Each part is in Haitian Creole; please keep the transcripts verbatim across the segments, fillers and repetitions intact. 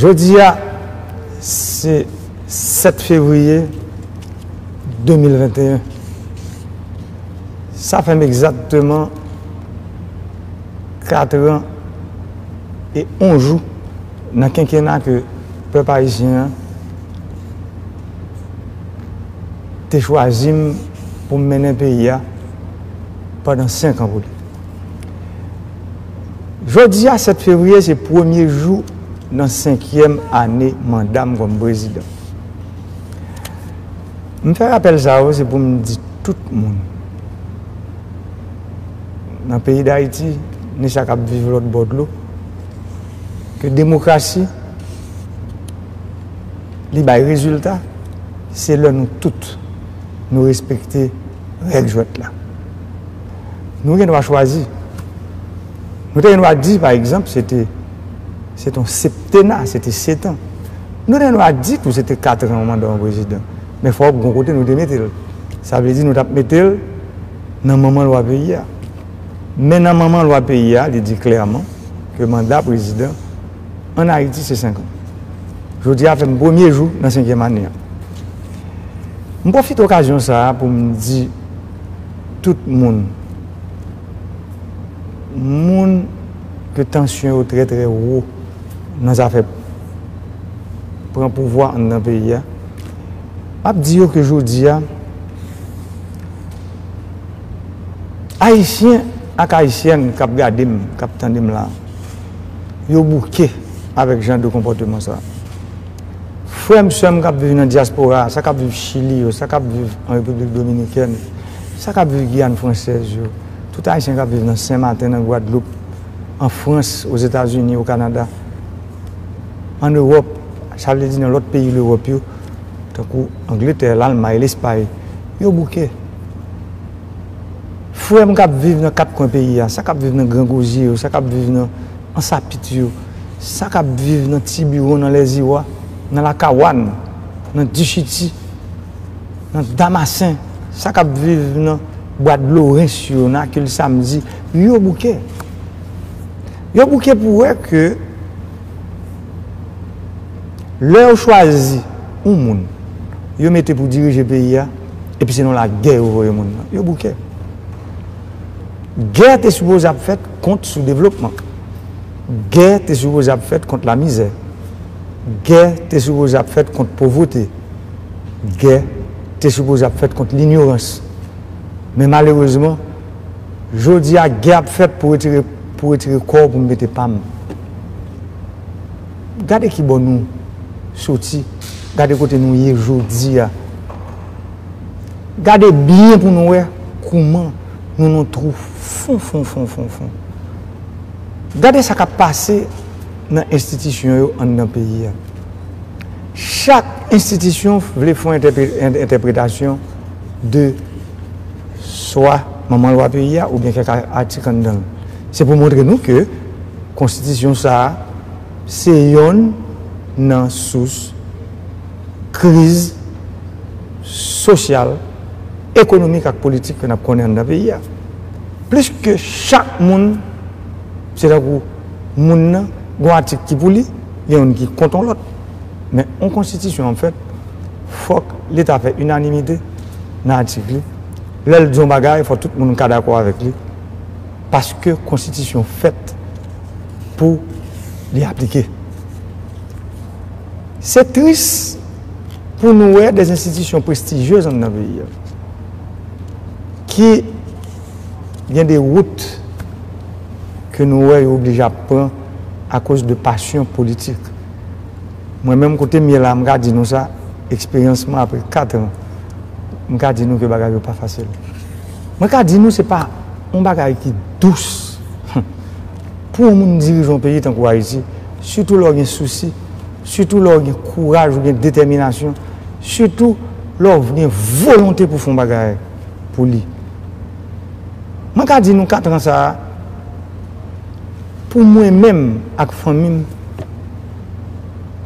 Jodi a, se sèt fevriye de mil venteyen. Sa fè m egzakteman kat an e yon jou nan kenkena ke pèp ayisyen an te chwazi m pou m mennen peyi a pandan senk an pou li. Jodi a, sèt fevriye, se premye jou nan senkyèm ane manda m kòm prezidan. M fè rapèl sa yo, se pou m di tout moun nan peyi Dayiti, ni sa k ap viv lòt bò dlo, ke demokrasi, li bay rezilta, se lè nou tout, nou respekte règ jwèt la. Nou gen dwa chwazi. Nou te gen dwa di, pa egzanp, se te, se te yon septena, se te sèt an. Nou te gen dwa di tou se te kat an manda yon prezidan. Men fòk gon kote nou te mete l. Sa vle di nou t ap mete l nan manman lwa peyi a. Men nan manman lwa peyi a, li di klèman ke manda prezidan ann Ayiti se senk an. Jodi a fè m premye jou nan senkyèm ane an. M pwofite okazyon sa a pou m di tout moun, moun ke tansyon yo trè, trè wo nan zafè pran pouvwa anndan peyi a, m ap di yo ke jodi a, Ayisyen ak Ayisyèn k ap gade m, k ap tande m la, yo bouke avèk jan de konpòteman sa. Frè m, sè m k ap viv nan dyaspora, sa k ap viv Chili yo, sa k ap viv an Repiblik Dominikèn, sa k ap viv Giyàn Fransèz yo, tout Ayisyen k ap viv nan Sen Maten, nan Gwadloup, an Frans, Ozetazini, o Kanada, ann Ewòp, sa vle di nan lòt peyi Lewòp yo, tankou Angletè, Lalmay, Lespay, yo bouke. Frè m k ap viv nan kat kwen peyi a, sa k ap viv nan Gran Gozye yo, sa k ap viv nan Ansapit yo, sa k ap viv nan Tibiwon, nan Lèziwa, nan Lakawann, nan Dichiti, nan Damasen, sa k ap viv nan Bwa Dlorens yo, nan Akil Samdi, yo bouke. Yo bouke pou wè ke lè yo chwazi yon moun, yo mete pou dirije peyi a, epi se nan lagè yo voye moun nan. Yo bouke. Gè te sipoze ap fèt kont soudevlopman. Gè te sipoze ap fèt kont lamizè. Gè te sipoze ap fèt kont povrete. Gè te sipoze ap fèt kont linyorans. Men malerezman, jodi a, gè ap fèt pou retire, pou retire kò w pou m mete pa m. Gade ki bò nou soti, gade kote nou ye jodi a. Gade byen pou nou wè kouman nou nan twou fon, fon, fon, fon, fon. Gade sa k ap pase nan enstitisyon yo anndan peyi a. Chak enstitisyon vle fè yon entèpre-, en-, entèpretasyon de swa manman lwa peyi a oubyen kèk a-, atik anndan l. Se pou montre nou ke konstitisyon sa a se yonn nan sous kriz sosyal, ekonomik ak politik ke n ap konnen anndan peyi a. Pliske chak moun, se tankou moun nan, gon atik ki pou li, gen youn ki kont yon lòt. Men yon konstitisyon ap fèt, fòk Leta fè inanimite nan atik li. Lè l di yon bagay, fò tout moun ka dakò avèk li. Paske konstitisyon fèt pou li aplike. Se tris pou nou wè de enstitisyon prestijyez anndan peyi a ki gen de wout ke nou wè yo oblije ap pran akoz de pasyon politik. Mwen menm kote m ye la, m ka di nou sa, eksperyans mwen apre kat an, m ka di nou ke bagay yo pa fasil. Mwen ka di nou se pa yon bagay ki dous pou yon moun dirije yon peyi tankou Ayiti, sitou lè w gen sousi, sitou lè w gen kouraj, ou gen detèminasyon, sitou lè w gen volonte pou fè yon bagay pou li. Mwen ka di nou kat an sa a, pou mwen menm ak fanmi m,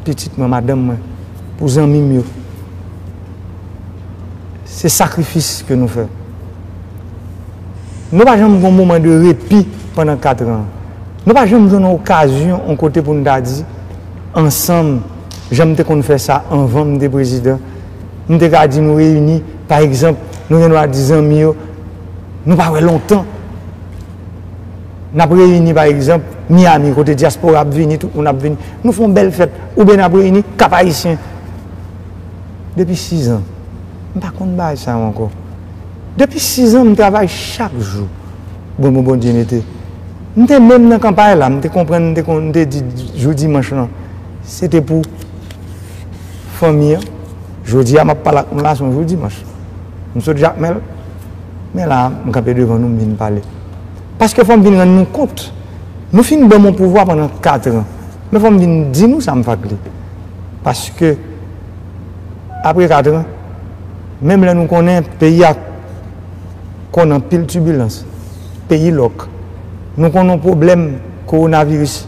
pitit mwen, madanm mwen, pou zanmi m yo, se sakrifis ke nou fè. Nou pa janm gen yon moman de repi pandan kat an. Nou pa janm jwenn yon okazyon, yon kote pou n ta di, ansanm, jan m te konn fè sa anvan m te prezidan. M te ka di nou reyini, pa egzanp, nou gen dwa di zanmi yo, nou pa wè lontan. N ap reyini, pa egzanp, Miami, kote dyaspora ap vini, tout moun ap vini. Nou fè yon bèl fèt. Oubyen n ap reyini Kap Ayisyen. Depi sis an, m pa konn bagay sa yo ankò. Depi sis an, m travay chak jou. Bon, bon, Bondye mete. M te menm nan kanpay la, m te konprann, m te konn, m te di jou dimanch lan, se te pou fanmi an. Jodi a, m ap pale ak nou la, se yon jou dimanch. M sot Jakmèl, men la, m kanpe devan nou, m vin pale. Paske fò m vin rann nou kont. Nou fin ban m yon pouvwa pandan kat an. Men fò m vin di nou sa m fè ak li. Paske, apre kat an, menm lè nou konnen peyi a konn anpil tibilans, peyi lòk, nou konn yon pwoblèm kowonaviris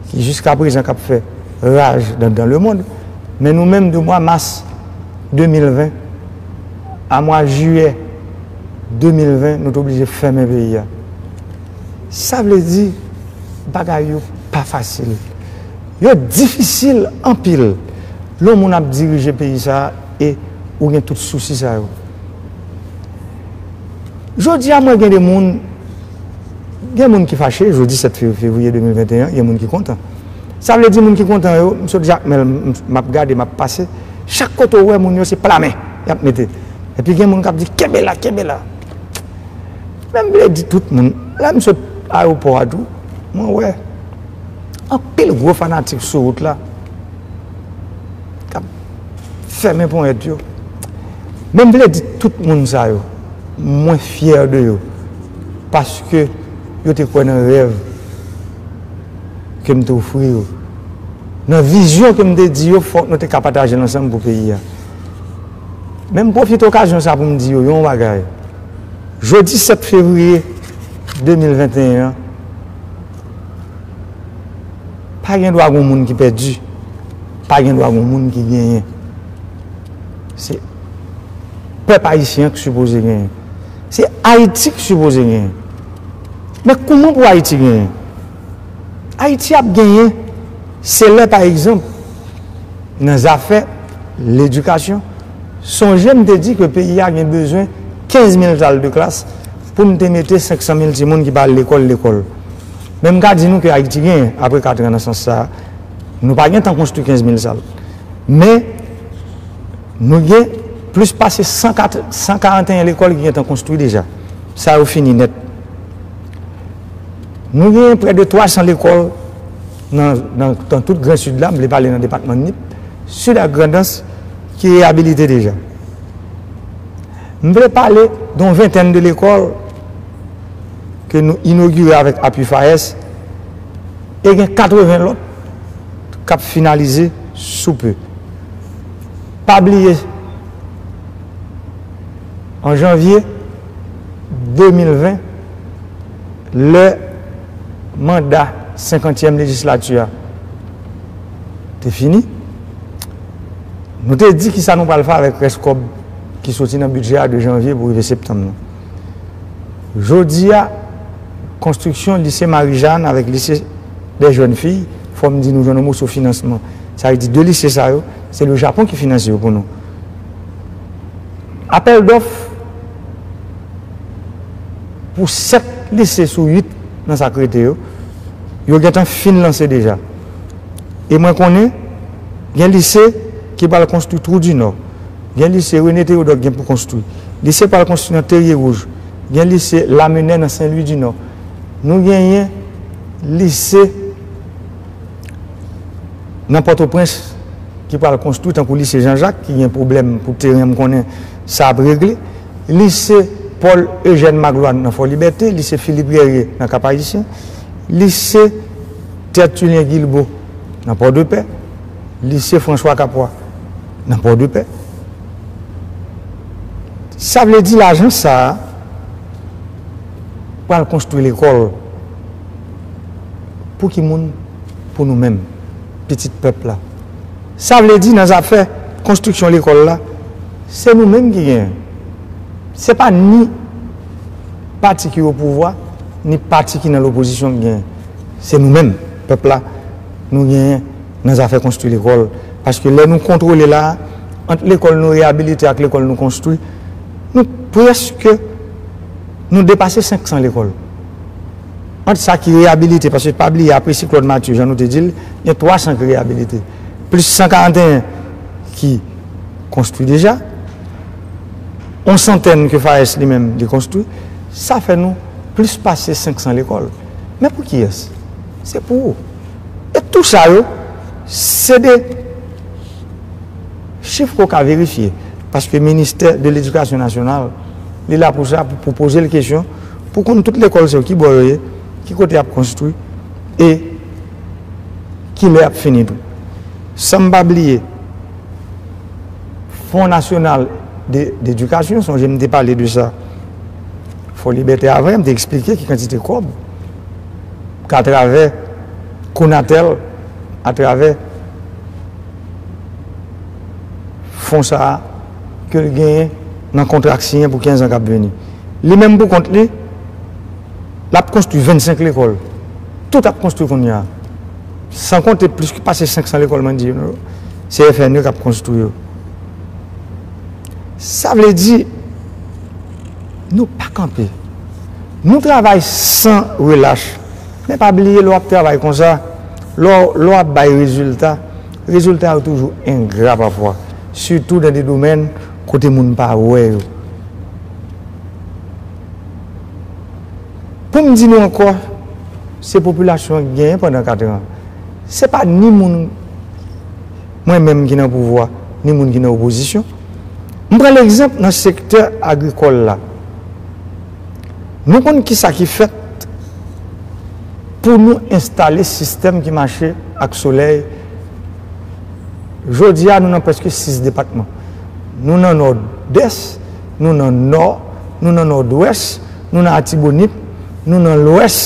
ki jiska prezan k ap fè raj dan, dan lemonn, men nou menm, de mwa mas de mil ven a mwa jiyè de mil ven, nou te oblije fèmen peyi a. Sa vle di, bagay yo pa fasil. Yo difisil anpil lè yon moun ap dirije peyi sa a e ou gen tout sousi sa yo. Jodi a, mwen gen de moun, gen moun ki fache, jodi sèt fe-, fevriye de mil venteyen, gen moun ki kontan. Sa vle di, moun ki kontan yo, m sot Jakmèl, m, m ap gade, m ap pase, chak kote w wè moun yo, se pla men y ap mete. Epi gen moun k ap di, kenbe la, kenbe la. Men m vle di tout moun, lè m sot ayewopò a tou, mwen wè anpil gwo fanatik sou wout la k ap fèmen ponyèt yo. Men m vle di tout moun sa yo, mwen fyè de yo, paske yo te kwè nan rèv ke m te ofri yo, nan vizyon ke m te di yo fòk nou te ka pataje l ansanm pou peyi a. Men m pwofite okazyon sa pou m di yo yon bagay. Jodi sèt fevriye de mil venteyen an, pa gen dwa gen moun ki pèdi, pa gen dwa gen moun ki genyen. Se pèp ayisyen an ki sipoze genyen. Se Ayiti ki sipoze genyen. Men kouman pou Ayiti genyen? Ayiti ap genyen, se lè, pa egzanp, nan zafè ledikasyon, sonje m te di ke peyi a gen bezwen kenz mil sal de klas pou n te mete senk san mil timoun ki pa al lekòl, lekòl. Men m ka di nou ke Ayiti genyen, apre kat an nan sans sa a, nou pa gen tan konstwi kenz mil sal. Men, nou gen plis pase san kat, san karanteyen lekòl ki gen tan konstwi deja. Sa yo fini nèt. Nou genyen prè de twa san lekòl nan, nan, nan tout Gran Sid la, m vle pale nan depatman Nip, Sid ak Grandans, ki reyabilite deja. M vle pale de yon ventèn de lekòl ke nou inogire avèk apui FAES, e gen katreven lòt k ap finalize sou pe. Pa bliye, an janvye de mil ven, lè manda senkantyèm lejislati a te fini, nou te di kisa nou pral fè avèk rès kòb ki soti nan bidjè a de janvye pou rive septanm nan. Jodi a, konstriksyon lise Marijàn avèk lise dè jèn fi, fò m di nou jwenn yon moso finansman. Sa vle di de lise sa yo, se le Japon ki finanse yo pou nou. Apèl dòf pou sèt lise sou uit nan sa k rete yo, yo gentan fin lanse deja. E mwen konnen gen lise ki pral konstwi Twou di Nò, gen lise René Théodore gen pou konstwi, lise pral konstwi nan Terye Wouj, gen lise Lamenè nan Sen Lwi di Nò. Nou genyen lise nan Pòtoprens ki pral konstwi, tankou lise Jan Jak, ki gen pwoblèm pou teren, m konnen sa ap regle. Lise Paul Eugène Magloire nan Fò Libète, lise Philippe Guerrier nan Kap Ayisyen, lise Tertullien Guilbaud nan Pòdepè, lise François Capois nan Pòdepè. Sa vle di lajan sa a pral konstwi lekòl. Pou ki moun? Pou nou menm, pitit pèp la. Sa vle di nan zafè konstriksyon lekòl la, se nou menm ki genyen. Se pa ni pati ki o pouvwa, ni pati ki nan lopozisyon ki genyen. Se nou menm, pèp la, nou genyen nan zafè konstwi lekòl. Paske lè nou kontwole la, ant lekòl nou reyabilite ak lekòl nou konstwi, nou prèske, nou depase senk san lekòl. Ant sa ki reyabilite, paske pa bliye, apre siklòn Matye, jan nou te di l, gen twa san ki reyabilite, plis san karanteyen ki konstwi deja, yon santèn ke FAES li menm li konstwi, sa fè nou plis pase senk san lekòl. Men pou kiyès? Se pou ou. E tou sa yo, se de chif ke w ka verifye. Paske Ministè de Ledikasyon Nasyonal, li la pou sa, pou, pou poze l kesyon, pou konn tout lekòl sa yo, ki bò yo ye, ki kote y ap konstwi, e kilè y ap fini tou. San m pa bliye, Fon Nasyonal de, Dedikasyon, sonje m te pale de sa Fò Libète avan, m te eksplike ki kantite kòb, atravè Konatel, atravè fon sa a, ke l genyen nan kontra k siyen pou kenz an k ap vini. Li menm pou kont li, l ap konstwi vennsenk lekòl. Tout ap konstwi kounye a. San konte plis ki pase senk san lekòl, mwen di yo, se F N E k ap konstwi yo. Sa vle di, nou pa kanpe. Nou travay san relach. Men pa bliye, lè w ap travay konsa, lè w, lè w ap bay rezilta, rezilta yo toujou engra pafwa. Sitou nan de domèn kote moun pa wè yo. Pou m di nou ankò, se popilasyon an ki genyen pandan kat an. Se pa ni moun mwen menm ki nan pouvwa, ni moun ki nan opozisyon. M pran legzanp nan sektè agrikòl la. Nou konn kisa ki fèt pou nou enstale sistèm ki mache ak solèy. Jodi a, nou nan prèske sis depatman. Nou nan Nòdès, nou nan Nò, nou nan Nòdwès, nou nan Atibonit, nou nan Lwès.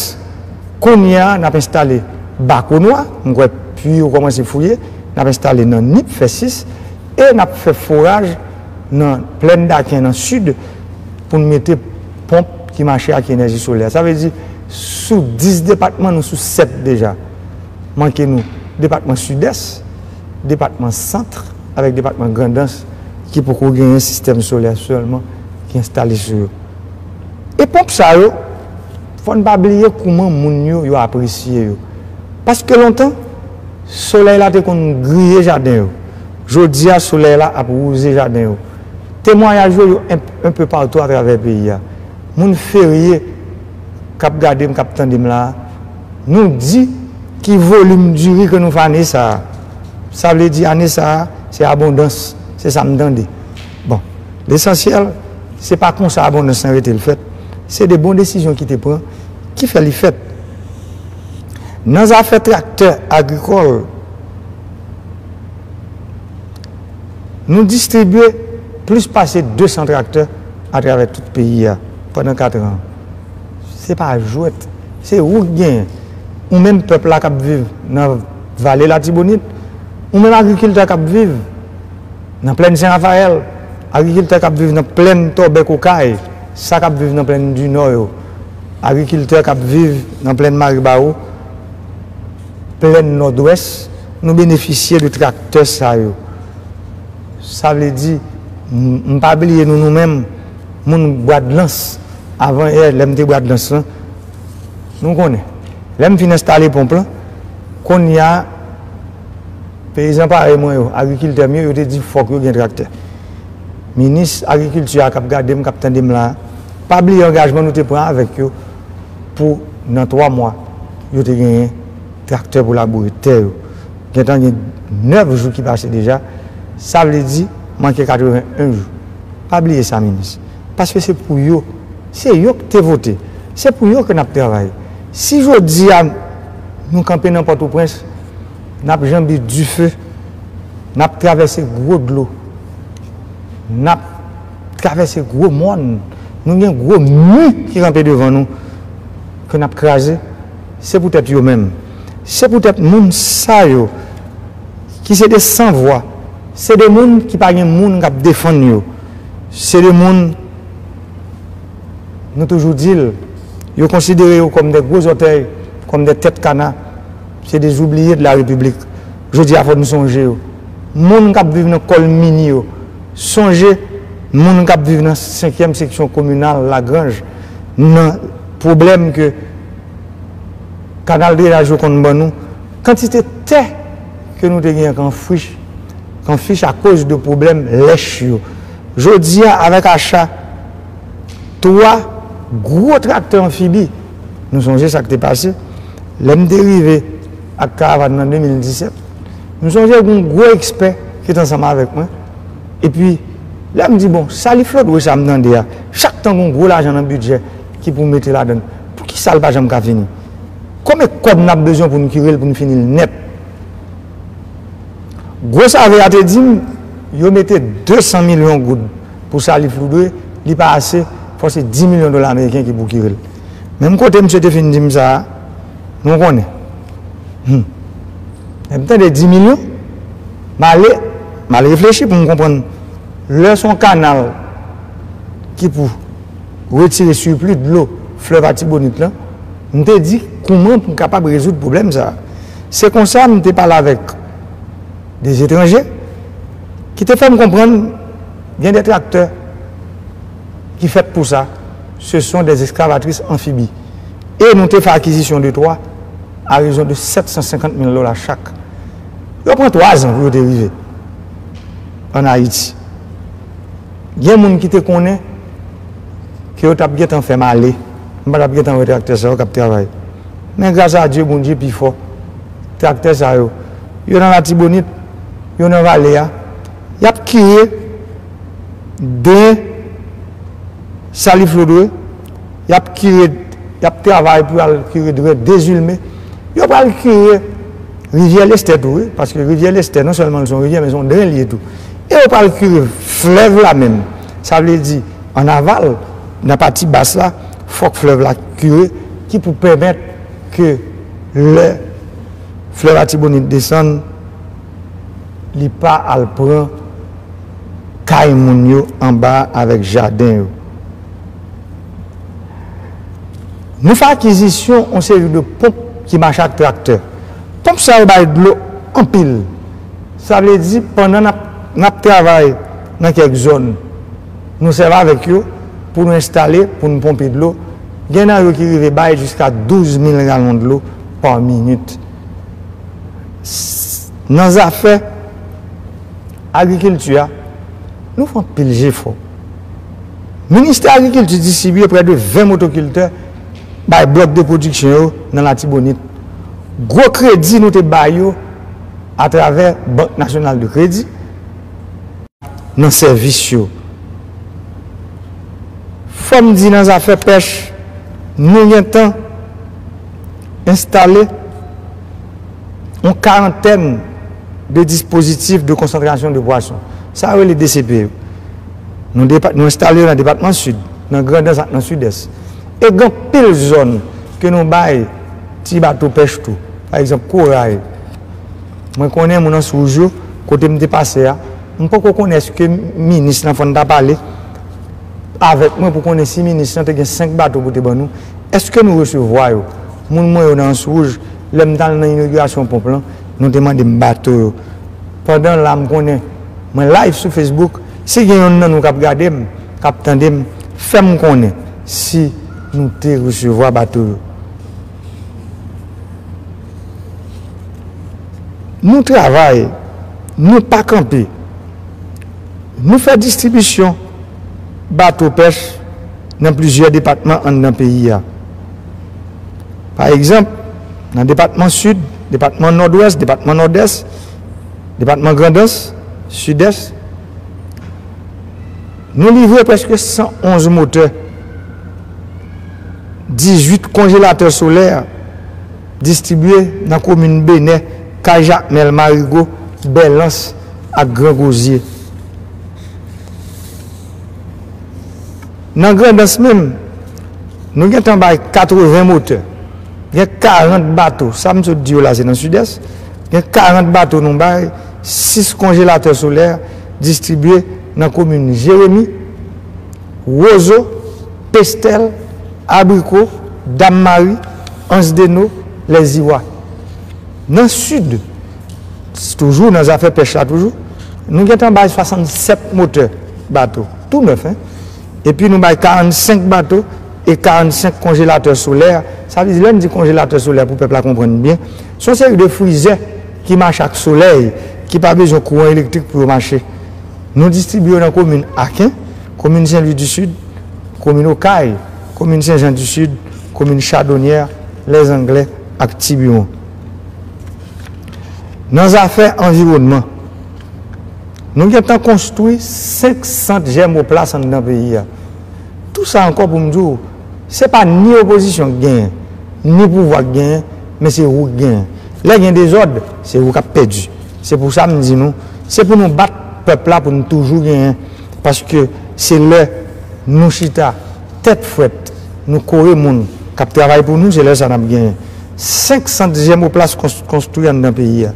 Kounye a, n ap enstale Bakonwa, m kwè pwi yo kòmanse fouye, n ap enstale nan Nip, fè sis, e n ap fè foraj nan Plèn Daken nan Sid pou n mete ponp ki mache ak enèji solè. Sa vle di, sou dis depatman, nou sou sèt deja. Manke nou depatman Sidès, depatman Sant, avèk depatman Grandans, ki poko genyen sistèm solè sèlman ki enstale sou yo. E ponp sa yo, fò n pa bliye kouman moun yo, yo apresye yo. Paske lontan, solèy la te konn griye jaden yo. Jodi a, solèy la ap wouze jaden yo. Temwayaj yo, yo enpe patou atravè peyi a. Moun ferye k ap gade m, k ap tande m la a, nou di ki volim diri ke nou fè ane sa a. Sa vle di ane sa a, se abondans, se sa m tande. Bon, lesansyèl, se pa konsa abondans lan rete l fèt. Se de bon desizyon ki te pran, ki fè li fèt. Nan zafè traktè agrikòl, nou distribye plis pase de san traktè atravè tout peyi a pandan kat an. Se pa jwèt. Se ou k genyen. Ou menm pèp la k ap viv nan Vale Latibonit, ou menm agrikiltè k ap viv nan Plèn Sen Rafayèl, agrikiltè k ap viv nan Plèn Tòbèk Okay, sa k ap viv nan Plèn di Nò yo, agrikiltè k ap viv nan Plèn Maribawo, Plèn Nòdwès, nou benefisye de traktè sa yo. Sa vle di, m, m pa bliye nou, nou menm, moun Bwadlans, avan yè, lè m te Bwadlans lan, nou konnen. Lè m fin enstale ponp lan, kounye a, peyizan parèy mwen yo, agrikiltè m yo, yo te di fòk yo gen traktè. Minis agrikilti a k ap gade m, k ap tande m la a, pa bliye angajman nou te pran avèk yo pou nan twa mwa, yo te genyen traktè pou laboure tè yo. Gentan gen nèf jou ki pase deja, sa vle di manke katreven en jou. Pa bliye sa, minis. Paske se pou yo, se yo k te vote. Se pou yo ke n ap travay. Si jodi a nou kanpe nan Pòtoprens, n ap janbe dife, n ap travèse gwo dlo, n ap travèse gwo mòn, nou gen gwo mi ki kanpe devan nou, ke n ap kraze, se poutèt yo menm. Se poutèt moun sa yo, ki se de sanvwa, se de moun ki pa gen moun k ap defann yo, se de moun, nou toujou di l, yo konsidere yo kòm de gwo zòtèy, kòm de tèt kana, se des oubliés de la République. Jodi a, fò n sonje yo. Moun k ap viv nan Kòlmini yo, sonje moun k ap viv nan senkyèm seksyon kominal Lagranj, nan pwoblèm ke kanal drenaj yo konn ban nou, kantite tè ke nou te genyen kan fich, kan fich akoz de pwoblèm lèch yo. Jodi a, avèk acha twa gwo traktè anfibi, nou sonje sa k te pase, lè m te rive ak karavàn nan de mil disèt, m sonje gen yon gwo ekspè ki te ansanm avèk mwen. Epi, lè m di, bon, Salif Lodwe sa m tande a, chak tan gen yon gwo lajan nan bidjè ki pou mete ladan l, poukisa l pa janm ka fini? Konbyen kòb n ap bezwen pou n kire l, pou n fini l nèt? Gwo save a te di m, yo mete de san milyon goud pou Salif Lodwe, li pa ase, fò se dis milyon dola ameriken ki pou kire l. Menm kote misye te fin di m sa a, nou konnen. Hmm. Lè m tande dis milyon, m ale, m al reflechi pou m konprann. Lè se yon kanal ki pou retire sipli dlo flèv Atibonit lan, m te di, kouman pou m kapab rezoud pwoblèm sa a? Se konsa m te pale avèk de etranje ki te fè m konprann gen de traktè ki fèt pou sa, ce sont des excavatrisses amphibies. E nou te fè akizisyon de twa a rezon de sèt san senkant mil dola chak. Yo pran twa zan pou yo te rive ann Ayiti. Gen moun ki te konnen ke yo t ap gentan fè m ale. M pa t ap gentan wè traktè sa yo k ap travay. Men gras a Dye, Bondye pi fò. Traktè sa yo, yo nan Latibonit, yo nan vale a. Y ap kire dren Salif Lodwe, y ap kire, y ap travay pou y al kire dren Dezilme. Yo pral kire Rivyè Lestè tou, wi, paske Rivyè Lestè, non sèlman l se yon rivyè, men se yon dren li ye tou. E yo pral kire flèv la menm. Sa vle di, ann aval, nan pati bas la, fòk flèv la kire, ki pou pèmèt ke lè flèv Atibonit desann, li pa al pran kay moun yo anba a avèk jaden yo. Nou fè akizisyon yon seri de ponp ki mache ak traktè. Ponp sa yo bay dlo anpil. Sa vle di, pandan n ap, n ap travay nan kèk zòn, nou sèvi avèk yo pou nou enstale, pou nou ponpe dlo. Gen nan yo ki rive bay jiska douz mil galon dlo pa minit. S-, nan zafè agrikilti a, nou fè anpil jefò. Ministè Agrikilti distribye prè de ven motokiltè bay blòk de pwodiksyon yo nan Latibonit. Gwo kredi nou te ba yo atravè Bank Nasyonal de Kredi nan sèvis yo. Fò m di nan zafè pèch, nou gentan enstale yon karantèn de dispozitif de konsantrasyon de pwason. Sa yo rele D C P yo. Nou depa-, nou enstale yo nan depatman Sid, nan Grandans ak nan Sidès. E gen anpil zòn ke nou bay ti bato pèch tou. Pa egzanp, Koray. Mwen konnen moun Anse Rouge yo, kote m te pase a, m poko konnen èske minis lan fò n ta pale avèk mwen pou konnen si minis lan te gen senk bato pou te ban nou. Èske nou resevwa yo? Moun mwen yo nan Anse Rouge, lè m t al nan inogirasyon ponp lan, nou te mande m bato yo. Pandan la, m konnen mwen live sou Facebook, si gen yonn nan nou k ap gade m, k ap tande m, fè m konnen si nou te resevwa bato yo. Nou travay, nou pa kanpe. Nou fè distribisyon bato pèch nan plizyè depatman anndan peyi a. Pa egzanp, nan depatman Sid, depatman Nòdwès, depatman Nòdès, depatman Grandans, Sidès, nou livre prèske san onz motè, dizuit konjelatè solè distribye nan komin Benè, Kay Jakmèl, Marigo, Bèlans ak Gran Gozye. Nan Grandans menm, nou gentan bay katreven motè. Gen karant bato, sa m sot di yo la se nan Sidès. Gen karant bato nou bay, sis konjelatè solè distribye nan komin Jeremi, Wozo, Pestèl, Abriko, Dam Mari, Anse des Naux, Lèziwa. Nan Sid, Toujou nan zafè pèch la toujou, nou gentan bay swasannsèt motè bato, tou nèf, en. Epi nou bay karannsenk bato e karannsenk konjelatè solè. Sa vle di, lè n di konjelatè solè, pou pèp la konprann byen, se yon seri de frizè ki mache ak solèy, ki pa bezwen kouran elektrik pou yo mache. Nou distribye yo nan komin Aken, komin Sen Lwi di Sid, komin Okay, komin Sen Jan di Sid, komin Chadonyè, Lèzanglè ak Tibiwon. Nan zafè anviwònman, nou gentan konstwi senk sant jèmoplas anndan peyi a. Tou sa ankò pou m di w, se pa ni opozisyon k genyen, ni pouvwa k genyen, men se ou k genyen. Lè gen dezòd, se ou k ap pèdi. Se pou sa m di nou, se pou nou bat pèp la pou n toujou genyen. Paske se lè nou chita tèt frèt, nou kore moun k ap travay pou nou, se lè sa n ap genyen. Senk sant jèmoplas konstwi anndan peyi a.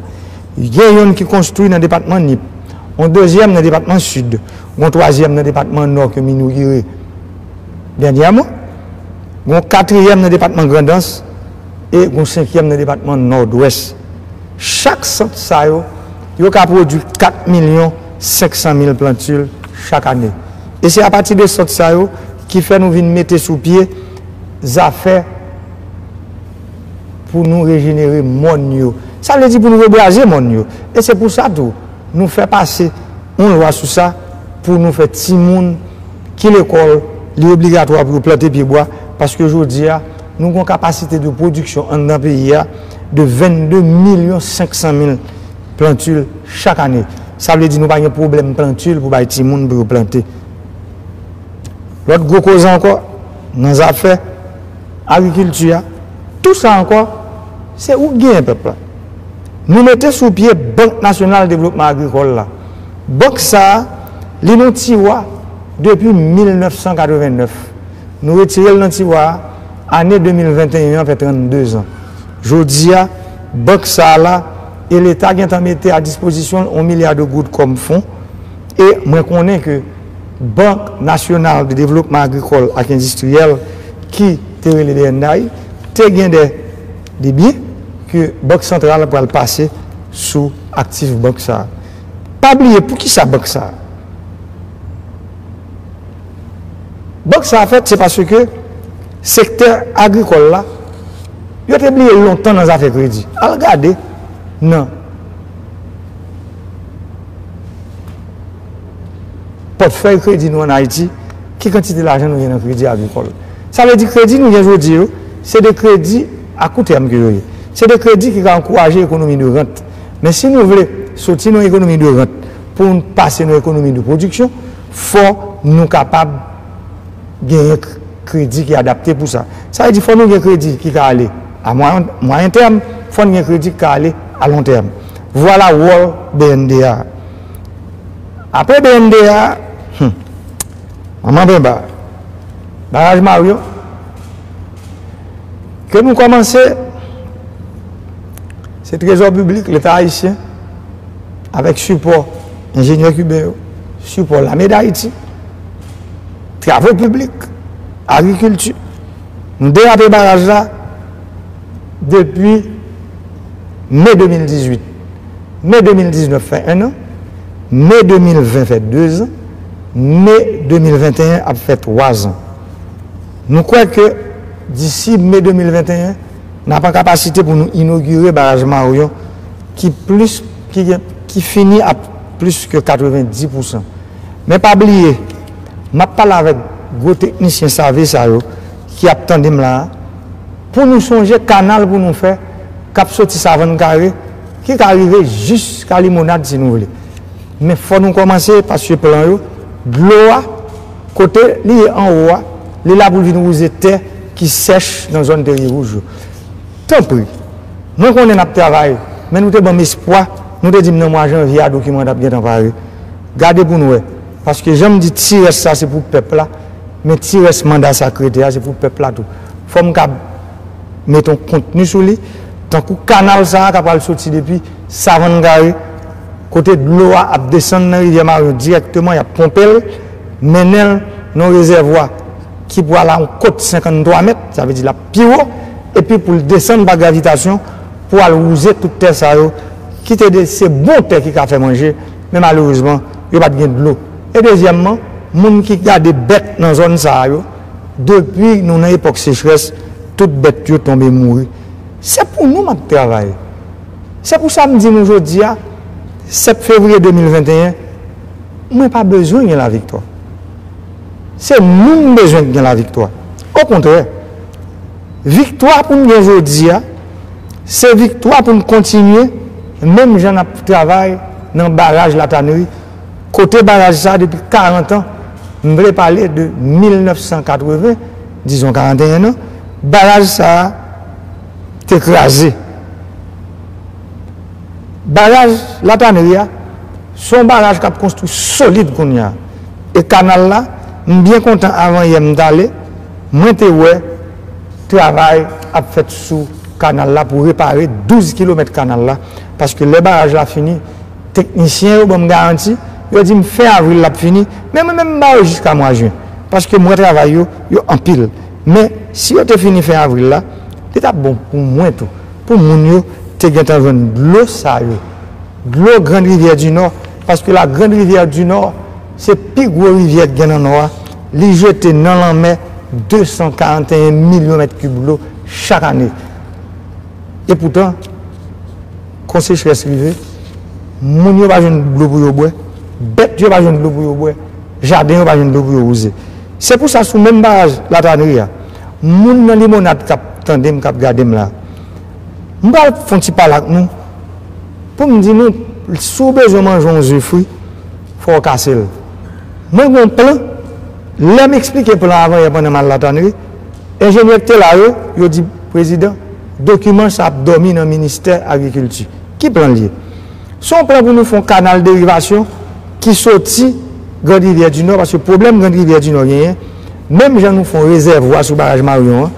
Gen youn ki konstwi nan depatman Nip, yon dezyèm nan depatman Sid, yon twazyèm nan depatman Nò ke m inogire dènyèman, yon katriyèm nan depatman Grandans e yon senkyèm nan depatman Nòdwès. Chak sant sa yo, yo ka pwodui kat milyon senk san mil plantil chak ane. E se apati de sant sa yo ki fè nou vin mete sou pye zafè pou nou rejenere mòn yo. Sa vle di pou nou rebraze mòn yo. E se pou sa tou, nou fè pase yon lwa sou sa pou nou fè timoun ki lekòl, li obligatwa pou yo plante pyebwa, paske jodi a, nou gen yon kapasite de pwodiksyon anndan peyi a de vennde milyon senk san mil plantil chak ane. Sa vle di nou pa gen pwoblèm plantil pou bay timoun pou yo plante. Lòt gwo koze ankò, nan zafè agrikilti a, tou sa ankò, se ou k genyen pèp la. Nou mete sou pye Bank Nasyonal Devlopman Agrikòl la. Bank sa a, li nan tiwa depi mil nèf san katreven nèf. Nou retire l nan tiwa a ane de mil venteyen an, fè trannde zan. Jodi a, bank sa a la, e Leta gentan mete a dispozisyon l yon milya de goud kòm fon. E mwen konnen ke Bank Nasyonal de Devlopman Agrikòl ak Endistriyèl, ki te rele B N D A I, te gen de, de byen ke Bank Santral pral pase sou aktif bank sa a. Pa bliye, poukisa bank sa a? Bank sa a fèt, se paske sektè agrikòl la, yo te bliye l lontan nan zafè kredi. Al gade nan pòtfèy kredi nou ann Ayiti, ki kantite lajan nou gen nan kredi agrikòl. Sa vle di kredi nou gen jodi yo, se de kredi a kou tèm ke yo ye. Se de kredi ki ka ankouraje ekonomi de rant. Men si nou vle soti nan ekonomi de rant pou n pase nan ekonomi de pwodiksyon, fò nou kapab genyen k-, kredi ki adapte pou sa. Sa vle di fò nou gen kredi ki ka ale a mwayen, mwayen tèm, fò n gen kredi ki ka ale a lon tèm. Vwala wòl B N D A. Apre B N D A, hmm, manman penba, baraj Marion, ke nou kòmanse, se Trezò Piblik, Leta ayisyen, avèk sipò enjenyè kiben yo, sipò Lame Dayiti, Travo Piblik, Agrikilti, nou derape baraj la depi me de mil dizuit. Me de mil diznèf fè en an, me de mil ven fè de zan, me de mil venteyen ap fè twa zan. Nou kwè ke disi me de mil venteyen, n ap an kapasite pou nou inogire baraj Marion ki plis, ki gen, ki fini a plis ke katrevenndis pousan. Men pa bliye, m ap pale avèk gwo teknisyen save sa yo ki ap tande m la a, pou nou sonje kanal pou nou fè, k ap soti Savann Kare, ki ka rive jiska Limonad si nou vle. Men fò nou kòmanse, paske plan yo, dlo a, kote li ye anwo a, li la pou l vin wouze tè ki sèch nan zòn Teri Wouj yo. Tanpri, mwen konnen n ap travay, men nou te ban m espwa, nou te di m nan mwa janvye a dokiman an t ap gentan pare. Gade pou n wè, paske jan m di ti rès sa se pou pèp la, men ti rès manda sa k rete a se pou pèp la tou. Fò m ka mete yon kontni sou li, tankou kanal sa a k ap pral soti depi Savann Kare, kote dlo a ap desann nan rivyè Marion dirèkteman, y ap ponpe l, mennen l nan yon rezèvwa ki pral a yon kot senkanntwa mèt, sa vle di l ap pi wo, epi pou l desann pa gravitasyon, pou al wouze tout tè sa yo ki te de se bon tè ki ka fè manje, men malerezman, yo pa t gen dlo. E dezyèmman, moun ki gade bèt nan zòn sa a yo, depi nou nan epòk sechrès, tout bèt yo tonbe mouri. Se pou nou m ap travay. Se pou sa m di nou jodi a, sèt fevriye de mil venteyen, mwen pa bezwen gen laviktwa. Se nou m bezwen gen laviktwa. Okontrè, viktwa pou n gen jodi a, se viktwa pou n kontinye, menm jan n ap travay nan baraj Latanri, kote baraj sa a depi karant an, m vle pale de mil nèf san katreven, dizon karanteyen an, baraj sa a te kraze. Baraj Latanri a, se yon baraj k ap konstwi solid kounye a. E kanal la, m byen kontan avan yè m t ale, mwen te wè travay ap fèt sou kanal la pou repare douz kilomèt kanal la, paske lè baraj la fini, teknisyen yo ban m garanti, yo di m fen avril l ap fini, men mwen menm m ba yo jiska mwa jen, paske m wè travay yo, yo anpil. Men si yo te fini fen avril la, li t ap bon pou mwen tou, pou moun yo te gentan jwenn dlo sa yo. Dlo Grande Rivière du Nord, paske la Grande Rivière du Nord, se pi gwo rivyè ki gen nan Nò a, li jete nan lanmè de san karanteyen milyon mèt kib dlo chak ane. E poutan, kon sechrès rive, moun yo pa jwenn dlo pou yo bwè, bèt yo pa jwenn dlo pou yo bwè, jaden yo pa jwenn dlo pou yo wouze. Se pou sa, sou menm baraj Latanri a, moun nan Limonad k ap tande m, k ap gade m la, m pral fè yon ti pale ak nou, pou m di nou, si w bezwen manje yon ze fri, fò w kase l. Mwen gen yon plan, lè m eksplike plan avan yè pandan m al Latanri, enjenyè ki te la yo, yo di, Prezidan, dokiman sa ap dòmi nan ministè agrikilti. Ki plan l ye? Se yon plan pou nou fè yon kanal derivasyon ki soti Grande Rivière du Nord, paske pwoblèm Grande Rivière du Nord genyen, menm jan nou fè yon rezèvwa sou baraj Marion an,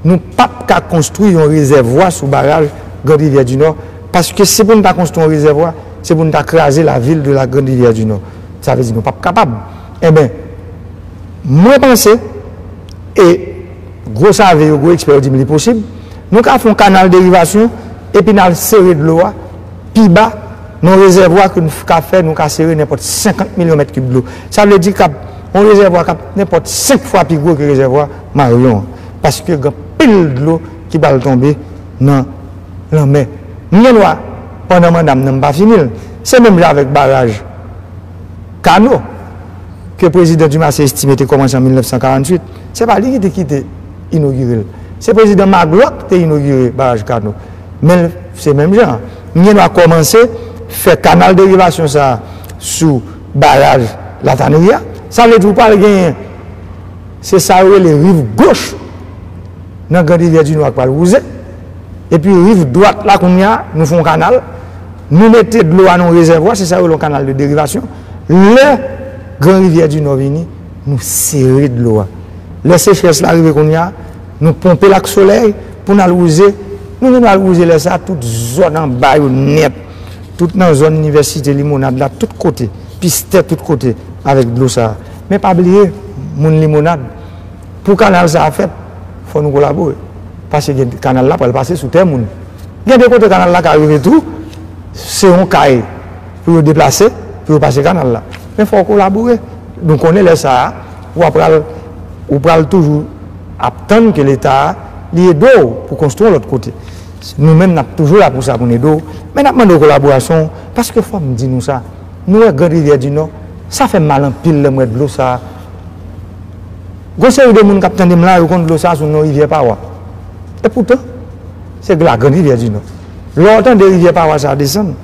nou p ap ka konstwi yon rezèvwa sou baraj Grande Rivière du Nord, paske si pou n ta konstwi yon rezèvwa, se pou n ta kraze la ville de la Grande Rivière du Nord. Sa vle di nou p ap kapab. Enben, mwen panse, e gwo save yo, gwo ekspè yo di m li posib, nou ka fè yon kanal derivasyon epi n al sere dlo a pi ba nan yon rezèvwa ke n ka fè, nou ka sere nenpòt senkant milyon mèt kib dlo. Sa vle di k ap yon rezèvwa k ap nenpòt senk fwa pi gwo ke rezèvwa Marion an. Paske gen anpil dlo ki pral tonbe nan lanmè. M gen dwa, pandan manda m nan, m pa fini l. Se menm jan avèk baraj Kano, ke prezidan Dumarsais Estimé te kòmanse an mil nèf san karanntuit, se pa li ki te kite inogire l. Se prezidan Magloire ki te inogire baraj Kano. Men l, se menm jan. M gen dwa kòmanse fè kanal derivasyon sa a sou baraj Latanri a. Sa vle di ou pral genyen, se sa yo rele riv goch nan Grande Rivière du Nord k pral wouze. Epi riv dwat la kounye a, nou fè yon kanal, nou mete dlo a nan yon rezèvwa, se sa yo rele yon kanal de derivasyon. Lè Grande Rivière du Nord vini, nou sere dlo a. Lè sechrès la rive kounye a, nou ponpe l ak solèy pou n al wouze. Nou vin al wouze lè sa a, tout zòn anba yo nèt. Tout nan zòn inivèsite Limonad la, tout kote, Pistè, tout kote, avèk dlo sa a. Men pa bliye, moun Limonad, pou kanal sa a fèt, fò nou kolabore. Paske gen, kanal la pral pase sou tè moun. Gen de kote kanal la ka rive tou, se yon kay pou yo deplase, pou yo pase kanal la. Men fò w kolabore. Nou konnen lè sa a, w a pral, ou pral toujou ap tann ke Leta a, li ede w pou konstwi yon lòt kote. Nou menm, n ap toujou la pou sa, pou n ede w. Men n ap mande w kolaborasyon w, paske fò m di nou sa. Nou wè Grande Rivière du Nord, sa fè m mal anpil lè m wè dlo sa a. Gon seri de moun k ap tande m la, yo konn dlo sa a sou non Rivyè Pawa. E poutan, se la Grande Rivière du Nord. Lè w tande Rivyè Pawa sa a desann,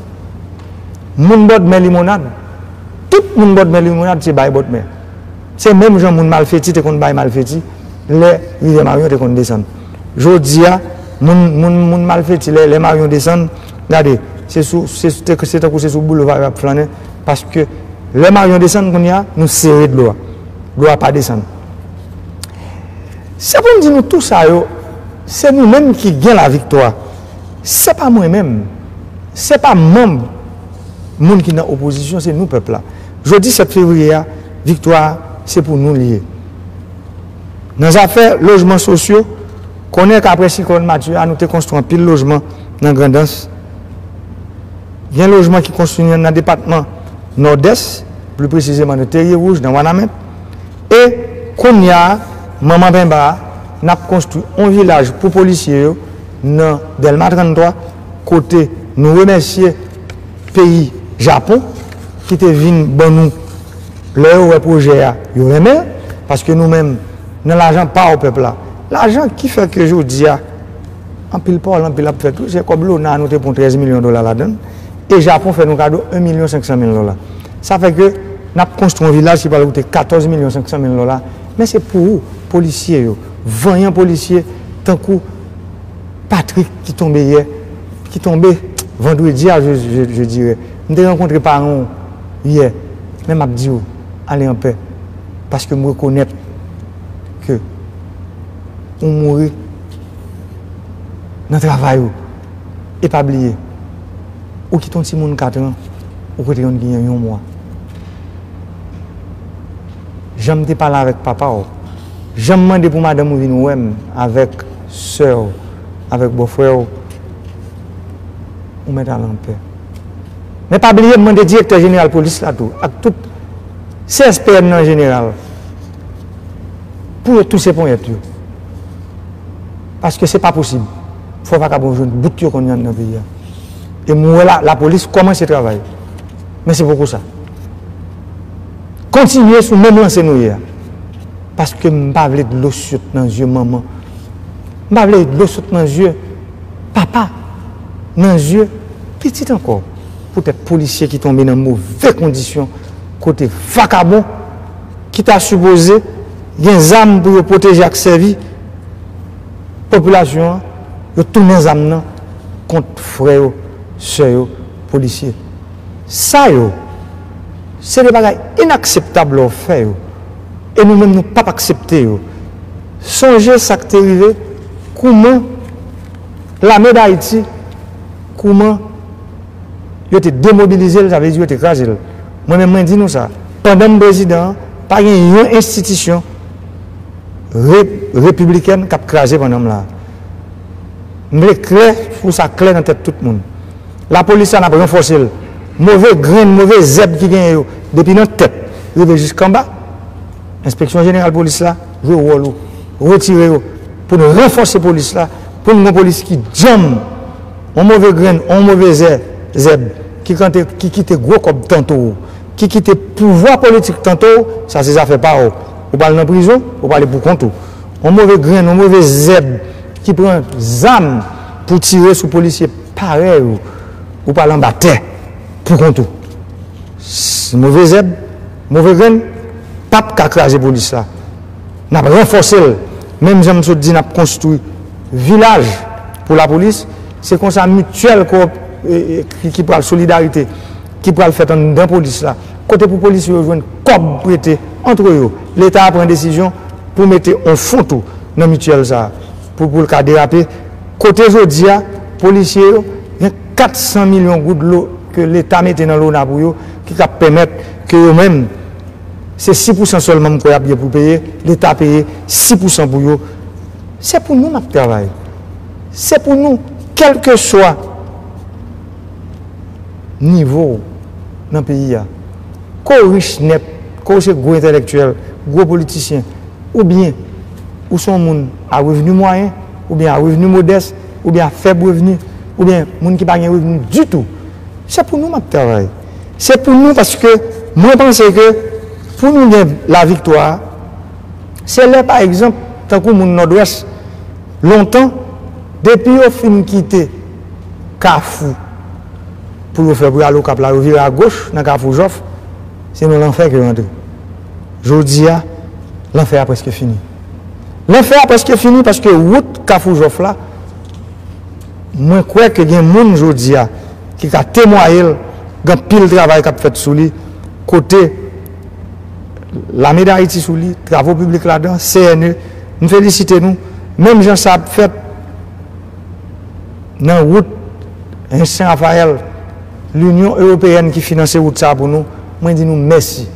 moun bòdmè Limonad, tout moun bòdmè Limonad se bay bòdmè. Se menm jan moun Malfeti te konn bay Malfeti lè Rivyè Marion te konn desann. Jodi a, moun, moun, moun Malfeti, lè, lè Marion desann, gade, se sou, se, se, se tankou se sou boulva yo ap flannen, paske lè Marion desann kounye a, nou sere dlo a. Dlo a pa desann. Se pou m di nou tou sa yo, se nou menm ki gen laviktwa. Se pa mwen menm. Se pa manm, moun ki nan opozisyon, se nou pèp la. Jodi sèt fevriye a, viktwa a, se pou nou li ye. Nan zafè lojman sosyo, konnen k aprè siklòn Matye a, nou te konstwi anpil lojman nan Grandans. Gen lojman ki konstwi nan depatman Nòdès, pli presizeman nan Terye Wouj, nan Wanament. E kounye a, Manman Penba a, n ap konstwi yon vilaj pou polisye yo nan Dèlma tranntwa, kote nou remèsye peyi Japon ki te vin ban nou, lè yo wè pwojè a, yo renmen l, paske nou menm, nan lajan pa w pèp la. Lajan ki fè ke jodi a, anpil pawòl, anpil ap fèt, wi, se kòb lona nou te pran trèz milyon dola ladan l, e Japon fè nou kado en milyon senk san mil dola. Sa fè ke n ap konstwi yon vilaj ki pral koute katòz milyon senk san mil dola, men se pou ou, polisye yo, vanyan polisye, tankou Patrick ki tonbe yè, ki tonbe vandredi a, je, je, je dirais. M te rankontre paran w yè, men m ap di w, ale an pè, paske m rekonèt ke ou mouri nan travay ou. E pa bliye, ou kite yon timoun kat an, ou kite yon ki gen yon mwa. Jan m te pale avèk papa w, jan m mande pou madanm ou vin wè m avèk sè w, avèk bòfrè w, ou mèt ale an pè. Men pa bliye, m mande direktè jeneral polis la tou, ak tout C S P N nan an jeneral, pou yo touse ponyèt yo. Paske se pa posib. Fò vakabon jwenn bout yo konn jwenn nan peyi a. E m wè la, lapolis kòmanse travay. Men se poko sa. Kontinye sou menm lanse nou ye a. Paske m pa vle dlo sot nan zye manman. M pa vle dlo sot nan zye papa, nan zye pitit ankò. Poutèt polisye ki tonbe nan move kondisyon, kote vakabon ki ta sipoze gen zam pou yo pwoteje ak sèvi popilasyon an, yo tounen zam nan kont frè yo, sè yo, polisye. Sa yo, se de bagay inakseptab lè w fè yo. E nou menm, nou p ap aksepte yo. Sonje sa k te rive, kouman Lame d Ayiti, kouman yo te demobilize l, sa vle di yo te kraze l. Mwen menm, mwen di nou sa. Pandan m prezidan an, pa gen yon enstitisyon re-, repiblikèn k ap kraze pandan m la. M vle klè pou sa klè nan tèt tout moun. Lapolis la, n ap ranfòse l. Move grenn, move zèb ki genyen yo, depi nan tèt rive jiskanba, Enspeksyon Jeneral Polis la jwe wòl ou, retire yo, pou n ranfòse polis la, pou n gen yon polis ki djanm. Yon move grenn, yon move zè-, zèb, ki kante, ki kite gwo kòb tanto w, ki kite pouvwa politik tanto w, sa se zafè pa w. Ou pral nan prizon, ou prale pou kont ou. Yon move grenn, yon move zèb ki pran zam pou tire sou polisye parèy ou, ou pral anba tè pou kont ou. S-, move zèb, move grenn, p ap ka kraze polis la. N ap ranfòse l. Menm jan m sot di, n ap konstwi vilaj pou lapolis. Se konsa mityèl ko-, e, e, ki, ki pral solidarite, ki pral fèt anndan polis la. Kote pou polisye yo jwenn kòb prete antre yo. Leta a pran desizyon pou mete yon fon tou nan mityèl sa a, pou, pou l ka derape. Kote jodi a, polisye yo, gen kat san milyon goud lo-, ke Leta mete nan lona pou yo, ki ka pèmèt ke yo menm, se sis pousan sèlman m kwè y ap gen pou peye, Leta peye sis pousan pou yo. Se pou nou m ap travay. Se pou nou, kèlkeswa nivo w nan peyi a. Ke w rich nèt, ke w se gwo entèlektyèl, gwo politisyen, oubyen ou se yon moun a revni mwayen, oubyen a revni modès, oubyen a fèb revni, oubyen moun ki pa gen revni ditou. Se pou nou m ap travay. Se pou nou, paske mwen panse ke pou nou gen laviktwa, se lè, pa egzanp, tankou moun Nòdwès, lontan, depi yo fin kite Kafou pou yo fè pou yo al Okap la, yo vire agoch nan Kafou Jòf, se nan lanfè ke yo antre. Jodi a, lanfè a prèske fini. Lanfè a prèske fini paske wout Kafou Jòf la, mwen kwè ke gen moun jodi a ki ka temwaye l, gen anpil travay k ap fèt sou li, kote Lame d Ayiti sou li, Travo Piblik ladan, C N E, m felisite nou. Menm jan sa ap fèt nan wout Sen Rafayèl, Linyon Ewopeyèn ki finanse wout sa a pou nou, mwen di nou mèsi.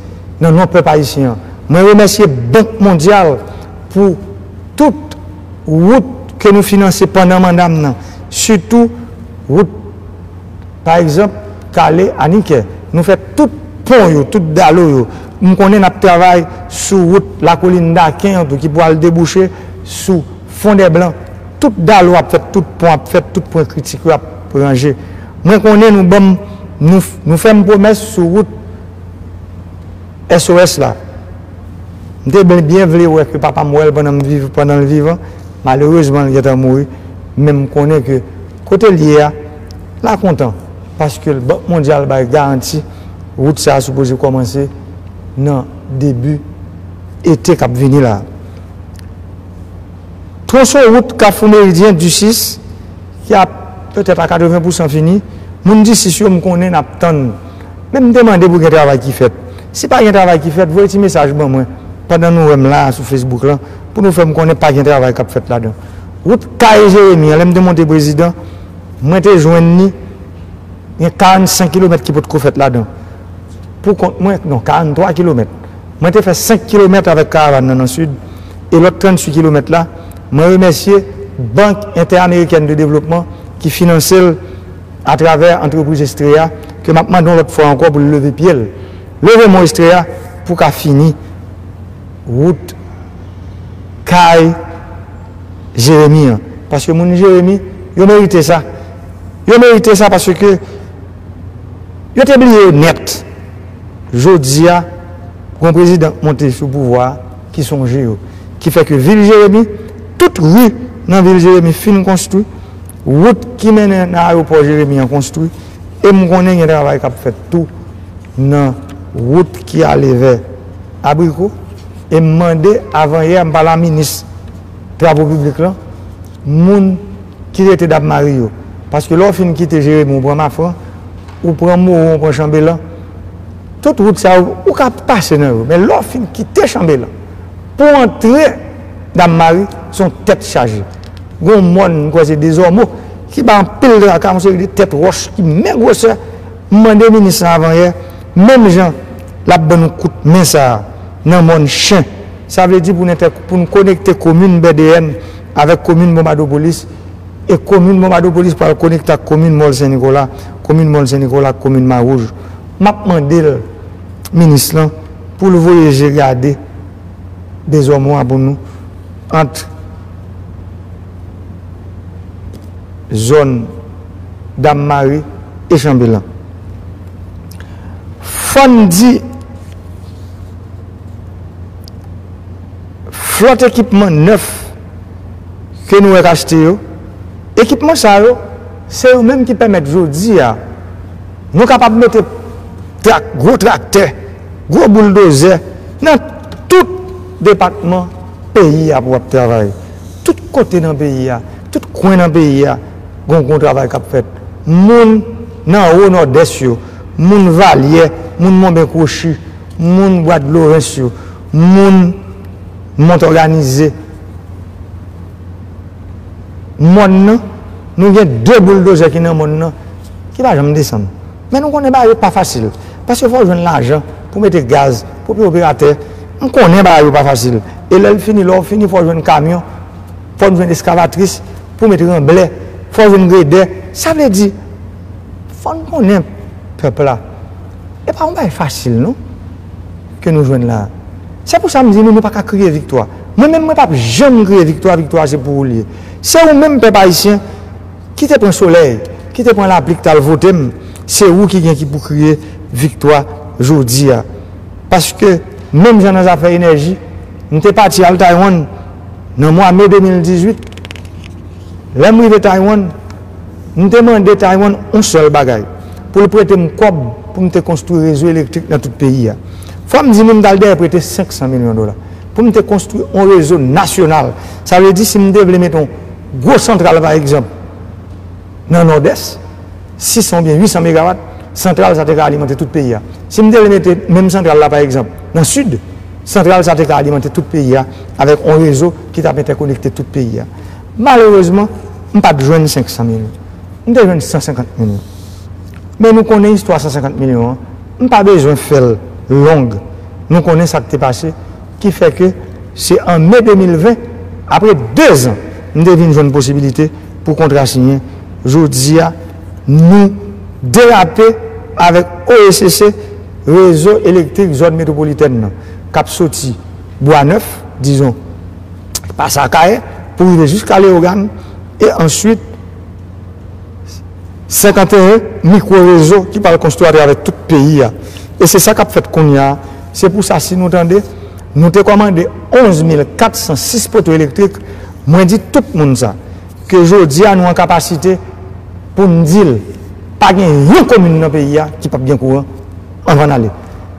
Nan non pèp ayisyen an, mwen remèsye Bank Mondyal pou tout wout ke nou finanse pandan manda m nan, sitou wout, pa egzanp, Chale a Nikè. Nou fè tout pon yo, tout dalo yo. M konnen n ap travay sou wout Lakolin Daken an tou ki pou al debouche sou Fondèblan. Tout dalo ap fèt, tout pon ap fèt, tout pwen kritik yo ap ranje. Mwen konnen nou ban m, nou, nou fè m pwomès sou wout S O S la. M te byen, byen vle wè ke papa m wè l pandan m viv, pandan l vivan. Malerezman, l gentan mouri. Men m konnen ke kote l ye a, l a kontan. Paske Bank Mondyal bay garanti, wout sa a sipoze kòmanse nan debi ete k ap vini la. Twonson wout Kafou Meridyen, Disis, ki ap petèt a katreven pousan fini. Moun Disis yo, m konnen n ap tann. Men m te mande pou gen travay ki fèt. Si pa gen travay ki fèt, voye ti mesaj ban mwen pandan nou wè m la a sou Facebook lan, pou nou fè m konnen pa gen travay k ap fèt ladan. Wout Kay Jeremi an, lè m te monte prezidan, mwen te jwenn li, gen karannsenk kilomèt ki potko fèt ladan. Pou kont mwen, non, karannntwa kilomèt. Mwen te fè senk kilomèt avèk karavàn nan nan sid, e lòt tranntuit kilomèt la, mwen remèsye Bank Entèamerikèn de Devlopman ki finanse l atravè antrepriz Estrella, ke m ap mande yon lòt fwa ankò pou l leve pye l. Leve mo Estrella pou ka fini wout Kay Jeremi an. Paske moun Jeremi, yo merite sa. Yo merite sa paske yo te bliye yo nèt. Jodi a, gon prezidan k monte sou pouvwa a ki sonje yo. Ki fè ke vil Jeremi, tout ri nan vil Jeremi fin konstwi, wout ki mennen nan ayewopò Jeremi an konstwi, e m konnen gen travay k ap fèt tou nan wout ki ale vè Abriko, e m mande avanyè, m pale a minis travo piblik lan, moun ki rete Dapmari yo. Paske lè w fin kite Jeremi, ou pran Mafran, ou pran Mowo, ou pran Chanbelan, tout wout sa yo, ou ka pase nan yo. Men lè w fin kite Chanbelan, pou w antre Dapmari, se yon tèt chaje. Gon mòn, m kwè se Dezòmo, ki bay anpil traka, yon seri de tèt wòch ki men gwosè. M mande minis lan avanyè, menm jan l ap ban nou kout men sa a nan mòn Chen, sa vle di pou n entè-, pou n konekte komin Bèdeyèn avèk komin Bonbadopolis, e komin Bonbadopolis pral konekte ak komin Mòl Sen Nikola, komin Mòl Sen Nikola ak komin Mawouj. M ap mande l, minis lan, pou l voye je gade Dezòmo a pou nou, ant zòn Dapmari e Chanbelan. Fò n di, flòt ekipman nèf ke nou wè k achte yo, ekipman sa yo, se yo menm ki pèmèt jodi a nou kapab mete trak, gwo traktè, gwo bouldozè nan tout depatman peyi a pou ap travay. Tout kote nan peyi a, tout kwen nan peyi a, gon, gon travay k ap fèt. Moun nan wo Nòdès yo, moun Valyè, moun Monben Kwochi, moun Bwa Dlo Rens yo, moun Mont Òganize, mòn nan, nou gen de bouldozè ki nan mòn nan, ki pa janm desann. Men nou konnen bagay yo pa fasil. Paske fò w jwenn lajan pou mete gaz, pou peye operatè. M konnen bagay yo pa fasil. E lè l fini, lè w fini, fò w jwenn kamyon, fò n jwenn eskavatris pou mete ranblè, fò w jwenn gredè. Sa vle di, fò n konnen pèp la. E pa yon bagay fasil, non, ke nou jwenn la. Se pou sa m di nou, nou pa ka kriye viktwa. Mwen menm, mwen p ap janm kriye viktwa, viktwa se pou ou l ye. Se ou menm, pèp ayisyen, ki te pran solèy, ki te pran lapli, ki t al vote m, se ou ki gen ki pou kriye viktwa jodi a. Paske, menm jan nan zafè enèji, m te pati al Taiwan nan mwa me de mil dizuit. Lè m rive Taiwan, m te mande Taiwan yon sèl bagay, pou l prete m kòb pou m te konstwi rezo elektrik nan tout peyi a. Fò m di nou, m t al dèyè prete senk san milyon dola pou m te konstwi yon rezo nasyonal. Sa vle di, si m te vle mete yon gwo santral, pa egzanp, nan Nòdès, sis san oubyen uit san megawat, santral sa te ka alimante tout peyi a. Si m te vle mete menm santral la, pa egzanp, nan Sid, santral sa te ka alimante tout peyi a avèk yon rezo ki t ap entèkonekte tout peyi a. Malerezman, m pa t jwenn senk san milyon. M te jwenn san senkant milyon. Men nou konnen istwa san senkant milyon an, m pa bezwen fè l long. Nou konnen sa k te pase, ki fè ke se an me de mil ven, apre de zan, m te vin jwenn posibilite pou kontra siyen. Jodi a, nou derape avèk O E C C, rezo elektrik zòn metwopolitèn nan, k ap soti Bwa Nèf, dizon, pase Akayè, pou rive jiska Leyogàn, e answit senkanteyen mikwo rezo ki pral konstwi atravè tout peyi a. E se sa k ap fèt kounye a. Se pou sa, si nou tande, nou te kòmande onz mil kat san sis poto elektrik, mwen di tout moun sa, ke jodi a nou an kapasite pou n di l, pa gen yon komin nan peyi a ki p ap gen kouran anvan n ale.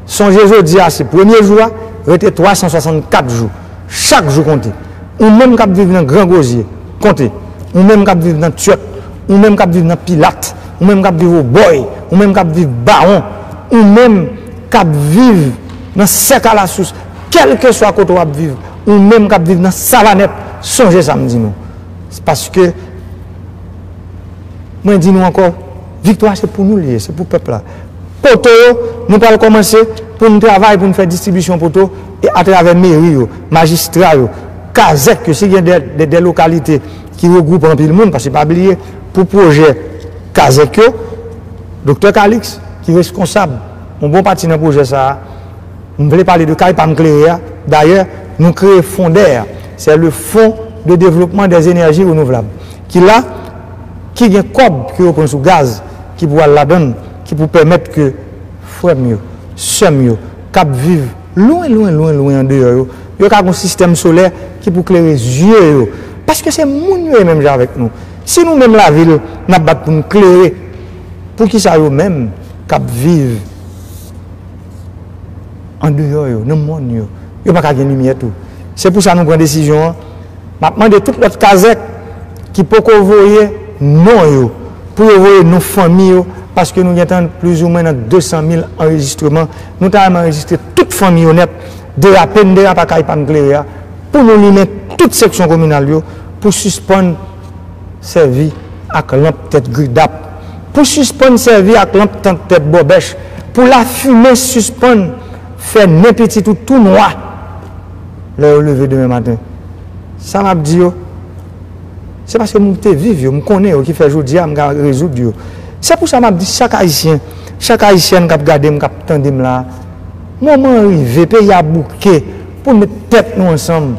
Sonje jodi a se premye jou a, rete twa san swasannkat jou. Chak jou konte. Ou menm k ap viv nan Gran Gozye, konte. Ou menm k ap viv nan Tyòt, ou menm k ap viv nan Pilat, ou menm k ap viv Obòy, ou menm k ap viv Bawon, ou menm k ap viv nan Sèk a Lasous, kèlkeswa kote w ap viv, ou menm k ap viv nan Savanèt, sonje sa m di nou. Paske, mwen di nou ankò, viktwa se pou nou l ye, se pou pèp la. Poto yo, nou pral kòmanse pou n travay, pou n fè distribisyon poto, e atravè meri yo, majistra yo, kazèk yo, si gen de, de, de lokalite ki regwoupe anpil moun, paske pa bliye, pou pwojè kazèk yo, Doktè Calix, ki reskonsab yon bon pati nan pwojè sa a, m vle pale de Kay Pa M Klere a. Dayè, nou kreye Fondè, c'est le Fonds de Développement des Énergies Renouvelables, ki la, ki gen kòb ke yo pran sou gaz, ki pou al ladan l, ki pou pèmèt ke frè m yo, sè m yo, k ap viv lwen, lwen, lwen, lwen andeyò yo, yo ka gen yon sistèm solè ki pou klere zye yo. Paske se moun yo ye menm jan avèk nou. Si nou menm lavil, n ap bat pou n klere, poukisa yo menm k ap viv andeyò yo, nan mòn yo, yo pa ka gen limyè tou? Se pou sa nou pran desizyon an. M ap mande tout lòt kazèk ki poko voye non yo, pou yo voye non fanmi yo, paske nou gentan plizoumwen nan de san mil anrejistreman. Nou ta renmen anrejistre tout fanmi yo nèt, derape n derape a Kay Pa M Klere a, pou nou limen tout seksyon kominal yo, pou sispann sèvi ak lanp tèt gridap, pou sispann sèvi ak lanp tan-, tèt bòbèch, pou lafimen sispann fè nen pitit ou tou nwa lè yo leve demen maten. Sa m ap di yo, se paske m te viv yo, m konnen yo, ki fè jodi a m ka rezoud yo. Se pou sa m ap di chak Ayisyen, chak Ayisyèn k ap gade m, k ap tande m la a, moman an rive, peyi a bouke, pou n met tèt nou ansanm,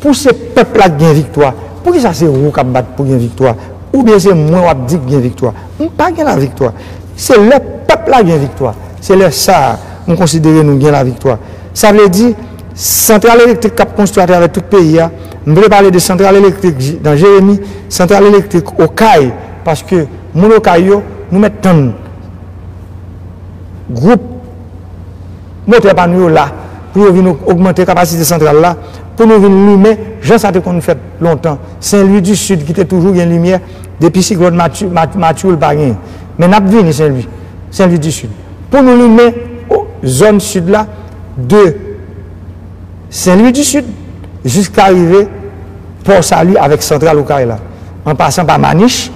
pou se pèp la k gen viktwa. Poukisa se ou k ap bat pou gen viktwa? Oubyen se mwen w ap di k gen viktwa? M pa gen laviktwa. Se lè pèp la gen viktwa, se lè sa a, m konsidere nou gen laviktwa. Sa vle di, santral elektrik k ap konstwi atravè tout peyi a, m vle pale de santral elektrik J-, nan Jeremi, santral elektrik Okay, paske moun Okay yo, nou mèt tann gwoup motè pa nou yo la, pou yo vin og-, ogmante kapasite santral la, pou nou vin limen, jan sa te konn fèt lontan. Sen Lwi di Sid, ki te toujou gen limyè, depi siklòn Mati-, Mat-, Matye, l pa genyen. Men n ap vini Sen Lwi, Sen Lwi di Sid. Pou nou limen, o, zòn sid la, de Sen Lwi di Sid, jiska rive Pò Sali avèk santral Okay la. An pasan pa Manich,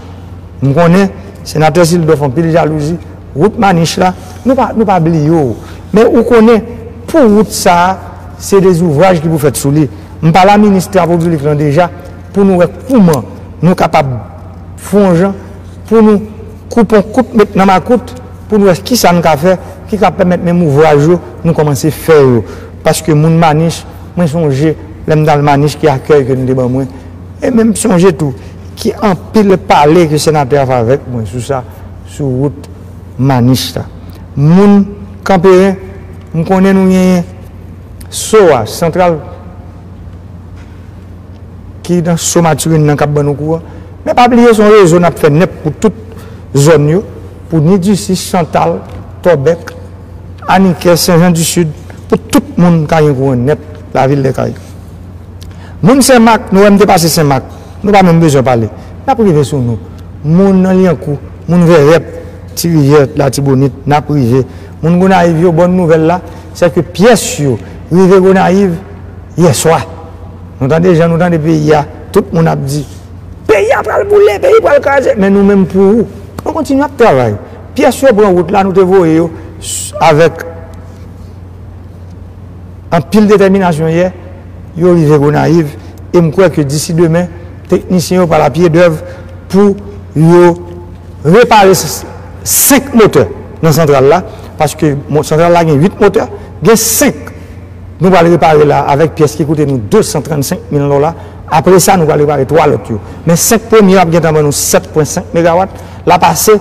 m konnen senatè Sildòf anpil jalouzi, wout Manich la, nou pa, nou pa bliye w. Men ou konnen, pou wout sa a, se de zouvraj ki pou fèt sou li. M pale a minis travo piblik lan deja, pou nou wè kouman nou kapab fè yon jan, pou nou koupe yon kout, met nan makout, pou nou wè kisa n ka fè, ki ka pèmèt menm ouvraj yo, nou kòmanse fè yo. Paske moun Manich, mwen sonje, lè m t al Manich, ki akèy ke nou te ban mwen. E menm sonje tou, ki anpil pale ke senatè a fè avèk mwen sou sa, sou wout Manich la. Moun Kanperen, m konnen nou genyen So a, santral ki nan So Matirin nan k ap ban nou kouran. Men pa bliye, se yon rezo n ap fè nèt pou tout zòn yo, pou Nidisi, Chantal, Tòbèk, Anikè, Sen Jan di Sid, pou tout moun ka gen kouran nèt, lavil Lèkay. Moun Senmak, nou wè m te pase Senmak, nou pa menm bezwen pale. N ap rive sou nou. Moun nan Lyankou, moun Vèrèt, Ti Rivyè, Latibonit, n ap rive. Moun Gonayiv yo, bòn nouvèl la, se ke pyès yo rive Gonayiv yèswa. Nou tande jan nou tande peyi a, tout moun ap di, peyi a pral boule, peyi pral kraze, men nou menm pou ou. Nou kontinye ap travay. Pyès yo pran wout la, nou te voye yo s-, avèk anpil detèminasyon yè, yo rive Gonayiv, e m kwè ke disi demen, teknisyen yo pral a pye dèv pou yo repare s-, senk motè. nan santral la, paske mo- santral la gen uit motè, gen senk nou pral repare la avèk pyès ki koute nou de san trannsenk mil dola. Apre sa, nou pral repare twa lòt yo. Men senk premye yo ap gentan ban nou sèt pwen senk megawat. L ap ase,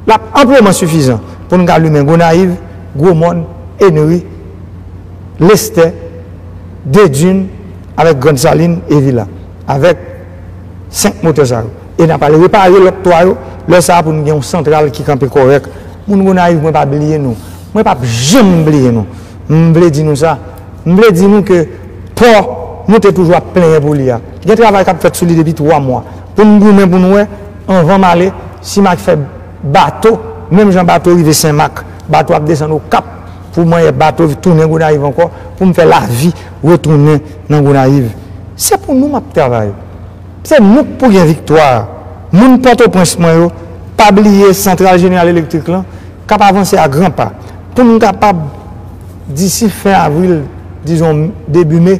l ap anpleman sifizan pou n ka limen Gonayiv, Gwomòn, Enri, Lestè, Dedin, avèk Grand Salin e Vila, avèk senk motè sa yo. E n ap al repare lòt twa yo, lè sa a pou n gen yon santral ki kanpe kòrèk. Moun Gonayiv, mwen pa bliye nou. Mwen p ap janm bliye nou. M vle di nou sa. M vle di nou ke pò nou te toujou ap plenyen pou li a. Gen travay k ap fèt sou li depi twa mwa. Pou n goumen pou n wè, anvan m ale, si m a fè bato, menm jan bato rive Senmak, bato ap desann Okap, pou mwen bato tounen Gonayiv ankò, pou m fè lavi retounen nan Gonayiv. Se pou nou m ap travay. Se nou k pou gen viktwa a. Moun Pòtoprens mwen yo, pa bliye santral jeneral elektrik lan k ap avanse a gran pa. Pou n kapab, disi fen avril, dizon debi me,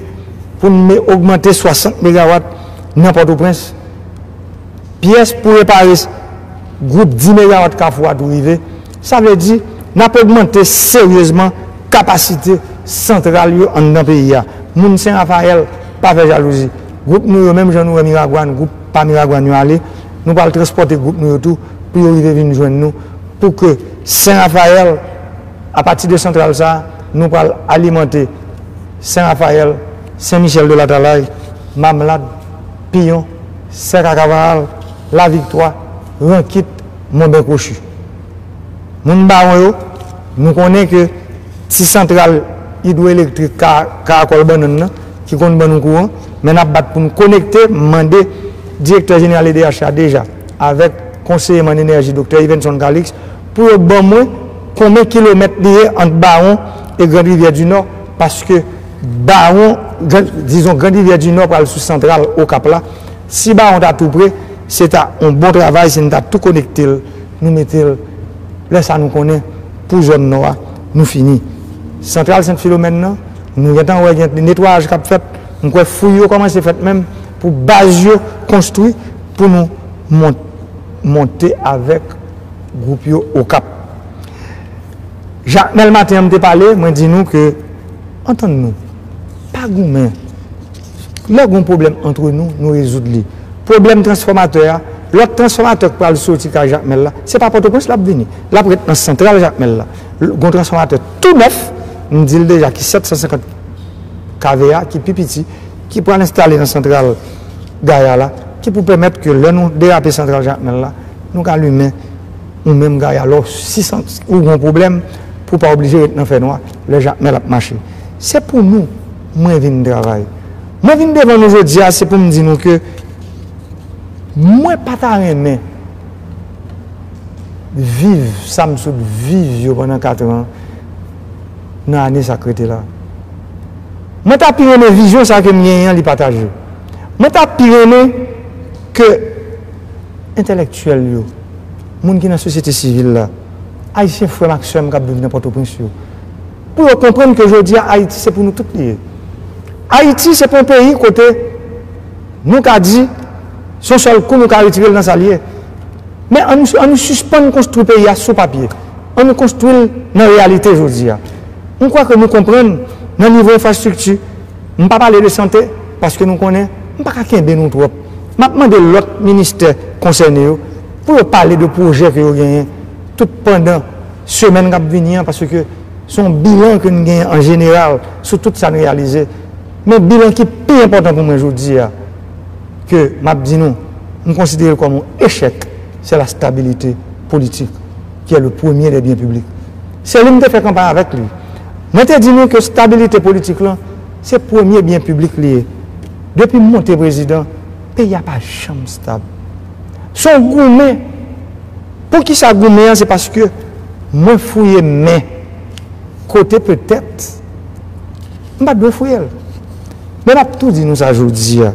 pou n me ogmante swasant megawat nan Pòtoprens. Pyès pou repare gwoup dis megawat Kafou a tou rive. Sa vle di, n ap ogmante seryezman kapasite santral yo anndan peyi a. Moun Sen Rafayèl, pa fè jalouzi. Gwoup nou yo, menm jan nou wè Miragwàn, gwoup pa Miragwàn yo ale, nou pral transpòte gwoup nou yo tou pou yo rive vin jwenn nou, pou ke Sen Rafayèl, apati de santral sa a, nou pral alimante Sen Rafayèl, Sen Michèl de Latalay, Mamlad, Piyon, Sèk a Kavaral, Laviktwa, Rankit, Monben Kwochi. Moun Bawon yo, nou konnen ke ti santral idwoelektrik Ka- Karakòl Bannann nan, ki konn ban nou kouran, men n ap bat pou n konekte, m mande direktè jeneral E D H la deja, avèk konseye m an enèji, doktè Yvenson Calixte, pou yo ban mwen konbyen kilomèt li ye ant Bawon e Grand Rivière du Nord, paske Bawon, Gran- dizon, Grand Rivière du Nord pral sou santral Okap la. Si Bawon ta tou pre, se ta yon bon travay si n ta tou konekte l, nou mete l, lè sa nou konnen, pou zòn nò a, nou fini. Santral Sent Filomèn nan, nou gentan wè gen netwayaj k ap fèt, m kwè fouy yo kòmanse fèt menm, pou baz yo konstwi, pou nou mont- monte avèk gwoup yo Okap. Jakmèl maten an m te pale, mwen di nou ke antann nou, pa goumen. Lè gon pwoblèm ant nou, nou rezoud li. Pwoblèm transfòmatè a, lòt transfòmatè k pral soti kay Jakmèl la, se pa Pòtoprens l ap vini. L ap ret nan santral Jakmèl la. L- Gon transfòmatè tou nèf, m di l deja, ki sèt san senkant kV a, ki pi piti, ki pral enstale nan santral Gaya la, ki pou pèmèt ke lè nou derape santral Jakmèl la, nou ka limen ou menm Gaya lò si san- ou gon pwoblèm pou w pa oblije ret nan fènwa lè Jakmèl ap mache. Se pou nou mwen vin travay. Mwen vin devan nou jodi a, se pou m di nou ke mwen pa ta renmen viv sa m sot viv yo pandan kat an nan ane sa k rete la. Mwen ta pi renmen vizyon sa ke m genyen an li pataje. Mwen ta pi renmen ke entèlektyèl yo, moun ki nan sosyete sivil la, Ayisyen frè m ak sè m k ap viv nan Pòtoprens yo, pou yo konprann ke jodi a Ayiti se pou nou tout li ye. Ayiti se pa yon peyi kote nou ka di se yon sèl kou nou ka retire l nan sa l ye. Men ann nou, ann nou sispann konstwi peyi a sou papye. Ann nou konstwi l nan reyalite jodi a. M kwè ke nou konprann nan nivo enfrastrikti, m pa pale de sante, paske nou konnen, m pa ka kenbe nou twòp. M ap mande lòt ministè konsène yo pou yo pale de pwojè ke yo genyen tout pandan semèn k ap vini an, paske se yon bilan ke n genyen an jeneral sou tout sa n reyalize. Men bilan ki pi enpòtan pou mwen jodi a, ke m ap di nou, m konsidere l kòm yon echèk, se la stabilité politique, qui est le premier des biens publics. Se li m te fè kanpay avèk li. Mwen te di nou ke stabilite politik lan, se premye byen piblik li ye. Depi m monte prezidan, peyi a pa janm stab. Se yon goumen. Poukisa goumen an? Se paske mwen fouye men kote petèt m pa t dwe fouye l. Men m ap tou di nou sa jodi a.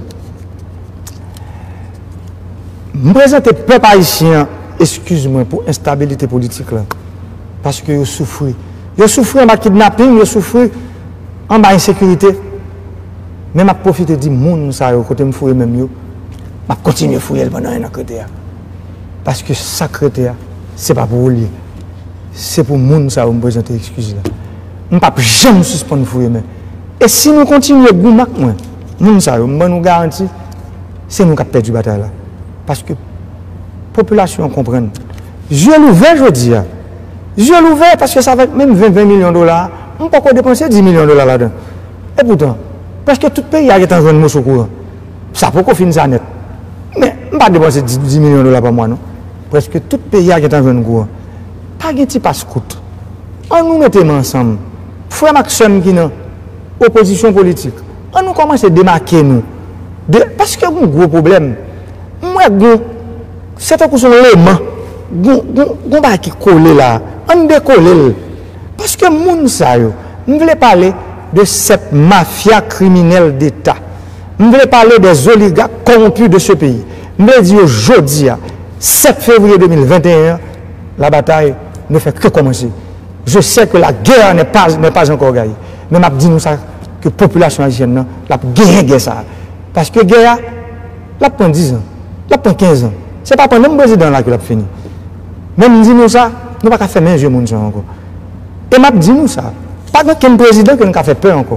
M prezante pèp ayisyen an eskiz mwen pou enstabilite politik lan. Paske yo soufri. Yo soufri anba kidnaping, yo soufri anba ensekirite. Men m ap pwofite di moun sa yo kote m fouye men m yo, m ap kontinye fouye l pandan en an k rete a. Paske sa k rete a, se pa pou ou l ye. Se pou moun sa yo m prezante eskiz la. M p ap janm sispann foure men. E si nou kontinye goumen ak mwen, moun sa yo, m ban nou garanti, se nou k ap pèdi batay la. Paske popilasyon an konprann. Zye louvè jodi a. Zye louvè, paske sa fè menm ven, ven milyon dola, m poko depanse dis milyon dola ladan. Epoutan, prèske tout peyi a gentan jwenn moso kouran. Sa poko fin sa nèt. Men, m pa depanse dis milyon dola pa mwa, non. Prèske tout peyi a gentan jwenn kouran. Pa gen ti pas kout. An nou mete men ansanm. Frè m ak sè m ki nan opozisyon politik, an nou kòmanse demake nou. De, paske yon gwo pwoblèm. M wè gon, se tankou se yon leman. Gon, gon, gon bagay ki kole la. An dekole l. Paske moun sa yo, m vle pale de cette mafia criminelle d'État. M vle pale des oligarques corrompus de ce pays. M vle di yo jodi a, sèt fevriye de mil venteyen an, la bataille ne fait que commencer. Je sais que la guerre n'est pas, n'est pas encore gagnée. Men m ap di nou sa, ke popilasyon ayisyèn nan, l ap genyen gè sa a. Paske gè a, l ap pran dis an, l ap pran kenz an. Se pa pandan m prezidan la ke l ap fini. Men m di nou sa, nou pa ka fèmen je moun sa yo ankò. E m ap di nou sa, pa gen okenn prezidan ke n ka fè pè ankò.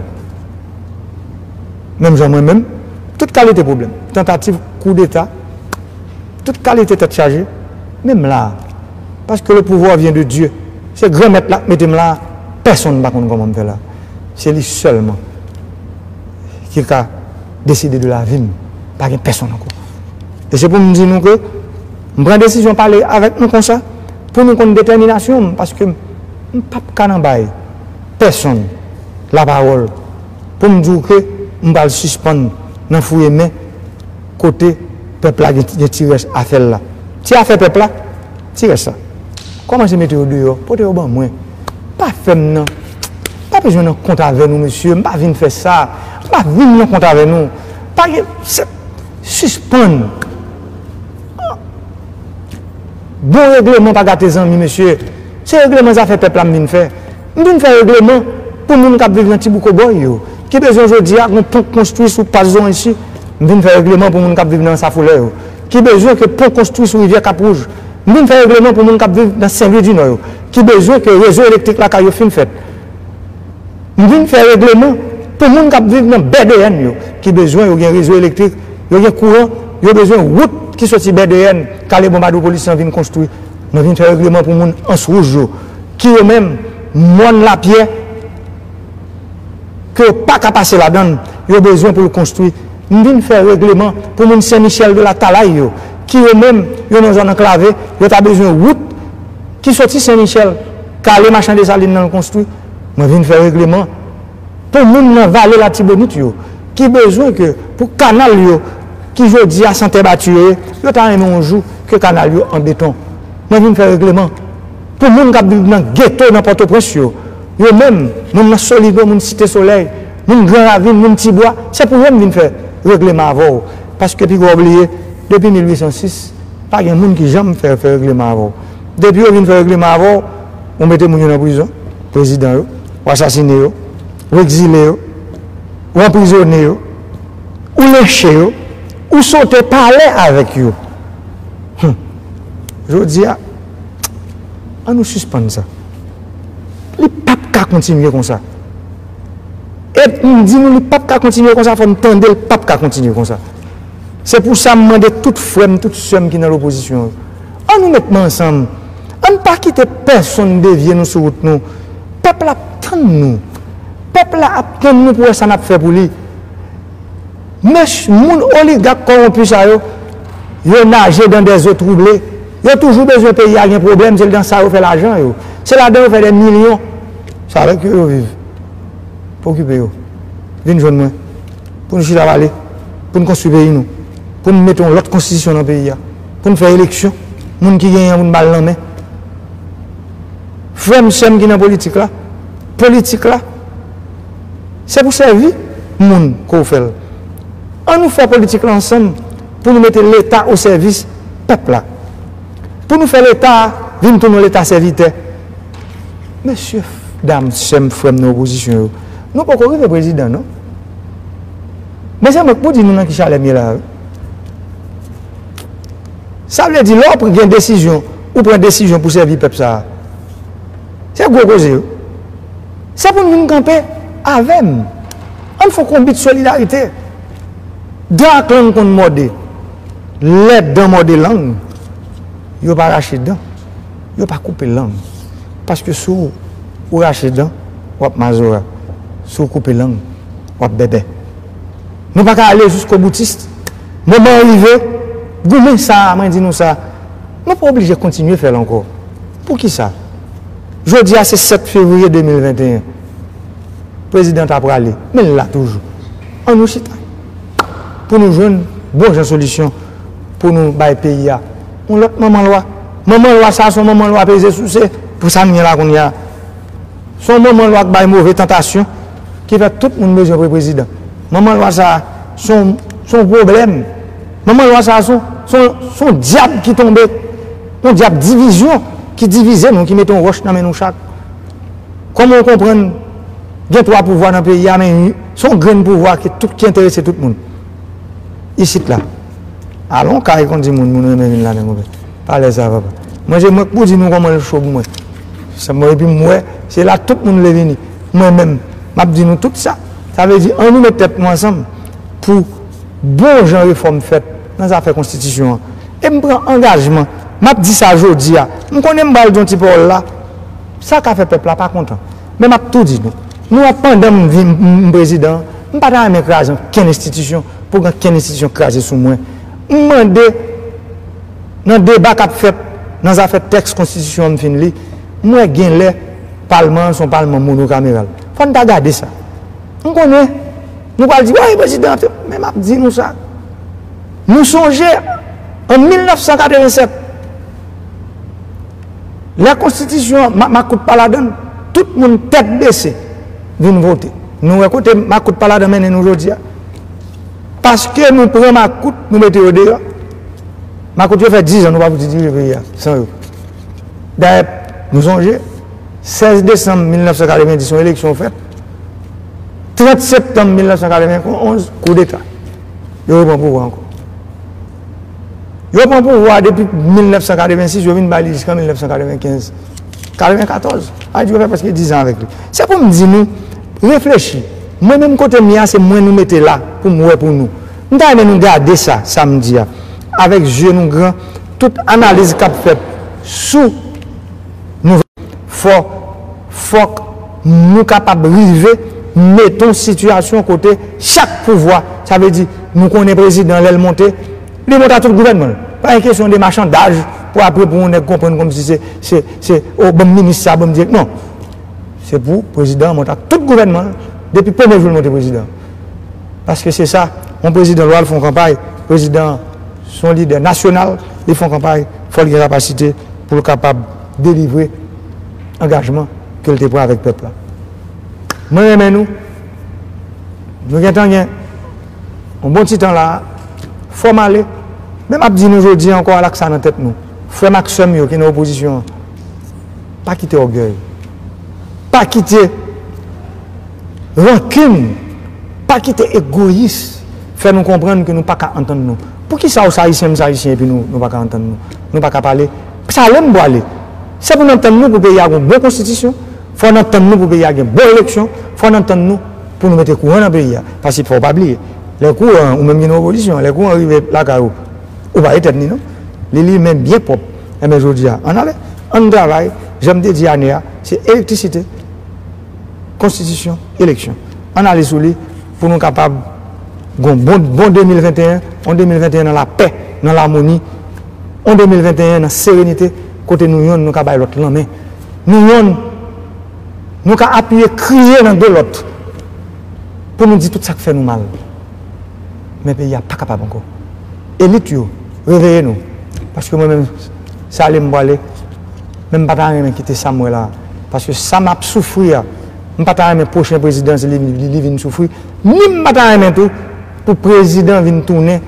Menm jan mwen menm, tout kalite pwoblèm, tantativ koudeta, tout kalite tèt chaje, menm la a. Paske le pouvoir vient de Dieu. Se Granmèt la k mete m la a, pèsonn pa konn kòman m fè la. Se li sèlman ki ka deside de lavi m. Pa gen pèsonn ankò. E se pou m di nou ke m pran desizyon pale avèk nou konsa, pou nou konn detèminasyon m, paske m p ap ka nan bay pèsonn lapawòl pou m di w ke m pral sispann nan foure men kote pèp la gen, gen ti rès afè l la. Ti afè pèp la, ti rès la. Kòmanse mete yo deyò, pote yo ban mwen. Pa fè m nan. Pa bezwen nan kont avè nou, mesye. M pa vin fè sa. M pa vin nan kont avè nou. Pa gen, se, sispann. Bon regleman pa gate zanmi, mesye. Se regleman zafè pèp la m vin fè. M vin fè regleman pou moun k ap viv nan Ti Bouko Bòy yo, ki bezwen jodi a gon pon konstwi sou Pas Zoranjsi. M vin fè regleman pou moun k ap viv nan Ansafoulè yo, ki bezwen ke pon konstwi sou Rivyè Kap Wouj. M vin fè regleman pou moun k ap viv nan Sen Lwi di Nò yo, ki bezwen ke rezo elektrik lakay yo fin fèt. M vin fè regleman pou moun k ap viv nan B D N yo, ki bezwen yo gen rezo elektrik, yo gen kouran, yo bezwen wout ki soti B D N, Kale Bonbadou Polis lan vin konstwi. Mwen vin fè regleman pou moun Ans Wouj yo, ki yo menm, mòn Lapyè, ke yo pa ka pase ladan l, yo bezwen pou l konstwi. M vin fè regleman pou moun Sen Michèl de Latalay yo, ki yo menm, yo nan zòn anklave, yo ta bezwen wout ki soti Sen Michèl, Kale Machan Desalin nan l konstwi. Mwen vin fè regleman pou moun nan Vale Latibonit yo, ki bezwen ke pou kanal yo, ki jodi a san tè bati yo ye, yo ta renmen yon jou ke kanal yo an beton. Mwen vin fè regleman pou moun k ap viv nan geto nan Pòtoprens yo, yo menm, moun nan Solino, moun Site Solèy, moun Gran Ravin, moun Tibwa, se pou yo m vin fè regleman avè w. Paske piga w bliye, depi mil uit san sis, pa gen moun ki janm fè, fè regleman avè w. Depi yo vin fè regleman avè w, ou mete moun yo nan prizon, prezidan yo, ou asasine yo, ou egzile yo, ou anprizone yo, ou lenche yo, ou sote pale avèk yo. Hum. Jodi a, an nou sispann sa. Li p ap ka kontinye konsa. E m di nou, li p ap ka kontinye konsa, fò n tande l p ap ka kontinye konsa. Se pou sa m mande tout frè m, tout sè m ki nan lopozisyon yo, an nou met men ansanm. An n pa kite pèsonn devye nou sou wout nou. Pèp la ap tann nou. Pèp la ap tann nou pou wè sa n ap fè pou li. Men moun oligak kòwonpi sa yo, yo naje dans des eaux troublées. Yo toujou bezwen peyi a gen pwoblèm, se nan sa yo fè lajan yo. Se ladan yo fè dè milyon. Se avèk yo yo viv. Pa okipe yo. Vin jwenn mwen. Pou nou chita pale. Pou n konstwi peyi nou. Pou n mete yon lòt konstitisyon nan peyi a. Pou n fè eleksyon. Moun ki genyen an, pou n ba l nan men. Frè m, sè m ki nan politik la, politik la, se pou sèvi moun ke w fè l. An nou fè politik la ansanm pou nou mete Leta o sèvis pèp la. Pou nou fè Leta a vin tounen yon Leta sèvitè. Mesye, dam, sè m, frè m nan opozisyon yo, nou poko rive prezidan, non. Men se mwen k pou di nou nan ki chalè m ye la a, wi. Sa vle di, lè w pran, gen desizyon, ou pran desizyon pou sèvi pèp sa a, Se gwo koze yo. Se pou n vin kanpe avè m. Ann fè yon konbit solidarite. Dan ak lang konn mòde. Lè dan mòde lang, yo pa rache dan, yo pa koupe lang. Paske si w rache dan, w ap mazora. Si w koupe lang, w ap bèbè. Nou pa ka ale jiskoboutis. Moman an rive, goumen sa a, mwen di nou sa, nou pa oblije kontinye fè l ankò. Poukisa? Jodi a se sèt fevriye de mil venteyen. Prezidan ta prale, men l la toujou. Ann nou chita pou nou jwenn bon jan solisyon pou nou bay peyi a yon lòt manman lwa. Manman lwa sa a se yon manman lwa peze souse pou sa n gen la kounye a. Se yon manman lwa k bay move tantasyon ki fè tout moun bezwen pre prezidan. Manman lwa sa a se yon, se yon pwoblèm. Manman lwa sa a se yon, se yon, se yon dyab ki tonbe, yon dyab divizyon ki divize nou, ki mete yon wòch nan men nou chak. Kòman w konprann gen twa pouvwa nan peyi a, men se yon grenn pouvwa ki tout, ki enterese tout moun isit la. Alon kay konn di moun, moun renmen vin ladan konpè. Palè sa papa. Mwen se mwen k pou di nou kòman l cho pou mwen. Sa mwen epi m wè, se la tout moun vle vini. Mwen menm, m ap di nou tout sa. Sa vle di, ann nou met tèt nou ansanm pou bon jan refòm fèt nan zafè konstitisyon an. E m pran angajman, m ap di sa jodi a. M konnen m pral di yon ti pawòl la, sa ka fè pèp la pa kontan. Men m ap tou di nou. Nou wè pandan m vin m prezidan, m pa ta renmen kraze ankenn enstitisyon pou gen ankenn enstitisyon kraze sou mwen. M mande nan deba k ap fèt nan zafè tèks konstitisyon an m fin li, m wè gen lè palman an se yon palman monokameral. Fò n ta gade sa. M konnen nou pral di, wi, prezidan, men m ap di nou sa. Nou sonje, an mil nèf san katreven sèt, lè konstitisyon an, ma-, makout pa ladan l, tout moun tèt bese vin vote. Nou wè kote makout pa ladan mennen nou jodi a. Paske nou pran makout, nou mete yo deyò. Makout yo fè diz an nou pa fouti dirije peyi a san yo. Dayè, nou sonje, sèz desanm mil nèf san katreven dis, yon eleksyon fèt. Trant septanm mil nèf san katreven onz, koudeta. Yo repran pouvwa ankò. Yo pran pouvwa depi mil nèf san katreven sis, yo vin ba li jiska mil nèf san katreven kenz, katreven katòz. Sa vle di yo fè prèske diz an avèk li. Se pou m di nou, reflechi. Mwen menm kote m ye a, se mwen nou mete la pou m wè pou nou. M ta renmen nou gade sa, sa m di a. Avèk zye nou gran, tout analiz k ap fèt sou nou, fò, fòk nou kapab rive mete yon sitiyasyon kote chak pouvwa, sa vle di, nou konnen prezidan lè l monte, li monte a tout gouvènman l. Pa gen kesyon de machandaj pou apre pou yon nèg konprann kòmsi se, se, se, o, ban m minis sa, ban m dirèk. Non. Se pou prezidan an monte ak tout gouvènman l, depi premye jou l monte prezidan. Paske se sa, yon prezidan lè w al fè yon kanpay, prezidan an se yon lidè nasyonal, li fè yon kanpay, fò l gen kapasite pou l kapab delivre angajman ke l te pran avèk pèp la. Mwen renmen nou, nou gentan gen yon bon ti tan la, fò m ale, men m ap di nou jodi a ankò, al ak sa nan tèt nou. Frè m ak sè m yo ki nan opozisyon an, pa kite ògèy, pa kite rankin, pa kite egoyis fè nou konprann ke nou pa ka antann nou. Poukisa w se Ayisyen, m se Ayisyen, epi nou, nou pa ka antann nou? Nou pa ka pale? Sa ale m pwale. Se pou n antann nou pou peyi a gen yon bon konstitisyon. Fò n antann nou pou peyi a gen bon eleksyon. Fò n antann nou pou nou mete kouran nan peyi a. Paske fò w pa bliye, lè kouran, ou menm ki nan opozisyon, lè kouran rive lakay ou, ou pa etèn li non. Li limen byen pwòp. Enben jodi a, ann ale, ann travay, jan m te di ane a, se elektrisite, konstitisyon, eleksyon. Ann ale sou li pou nou kapab gen yon bon, bon de mil venteyen, yon de mil venteyen nan lapè, nan lamoni, yon de mil venteyen nan serenite, kote nou yonn, nou ka bay lòt lanmen. Nou yonn, nou ka apiye kriye nan do lòt pou nou di tout sa k fè nou mal. Men peyi a pa kapab ankò. Elit yo, reveye nou. Paske mwen menm, se ale m pwale, men m pa ta renmen kite sa m wè la. Paske sa m ap soufri a, m pa ta renmen pwochen prezidan se li, li, li vin soufri. Ni m pa ta renmen tou pou prezidan vin tounen,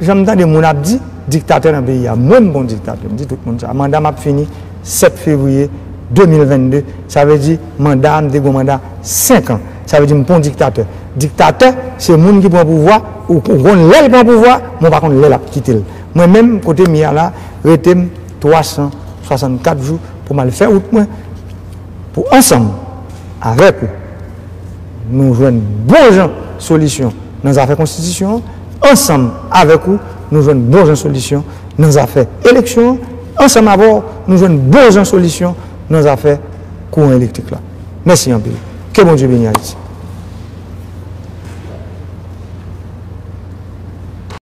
jan m tande moun ap di, diktatè nan peyi a. Mwen m pa yon diktatè, m di tout moun sa. Manda m ap fini sèt fevriye de mil vennde. Sa vle di manda a, m te gen yon manda senk an. Sa vle di m pa yon diktatè. Diktatè, se moun ki pran pouvwa, ou, ou konn lè l pran pouvwa, men w pa konn lè l ap kite l. Mwen menm, kote m ye a la, rete m twa san swasannkat jou pou m al fè wout mwen, Pou ansanm avèk ou, nou jwenn bon jan solisyon nan zafè konstitisyon an. Ansanm avèk ou, nou jwenn bon jan solisyon nan zafè eleksyon an. Ansanm avè w, nou jwenn bon jan solisyon nan zafè kouran elektrik la. Mèsi anpil. Ke Bondye beni Ayiti.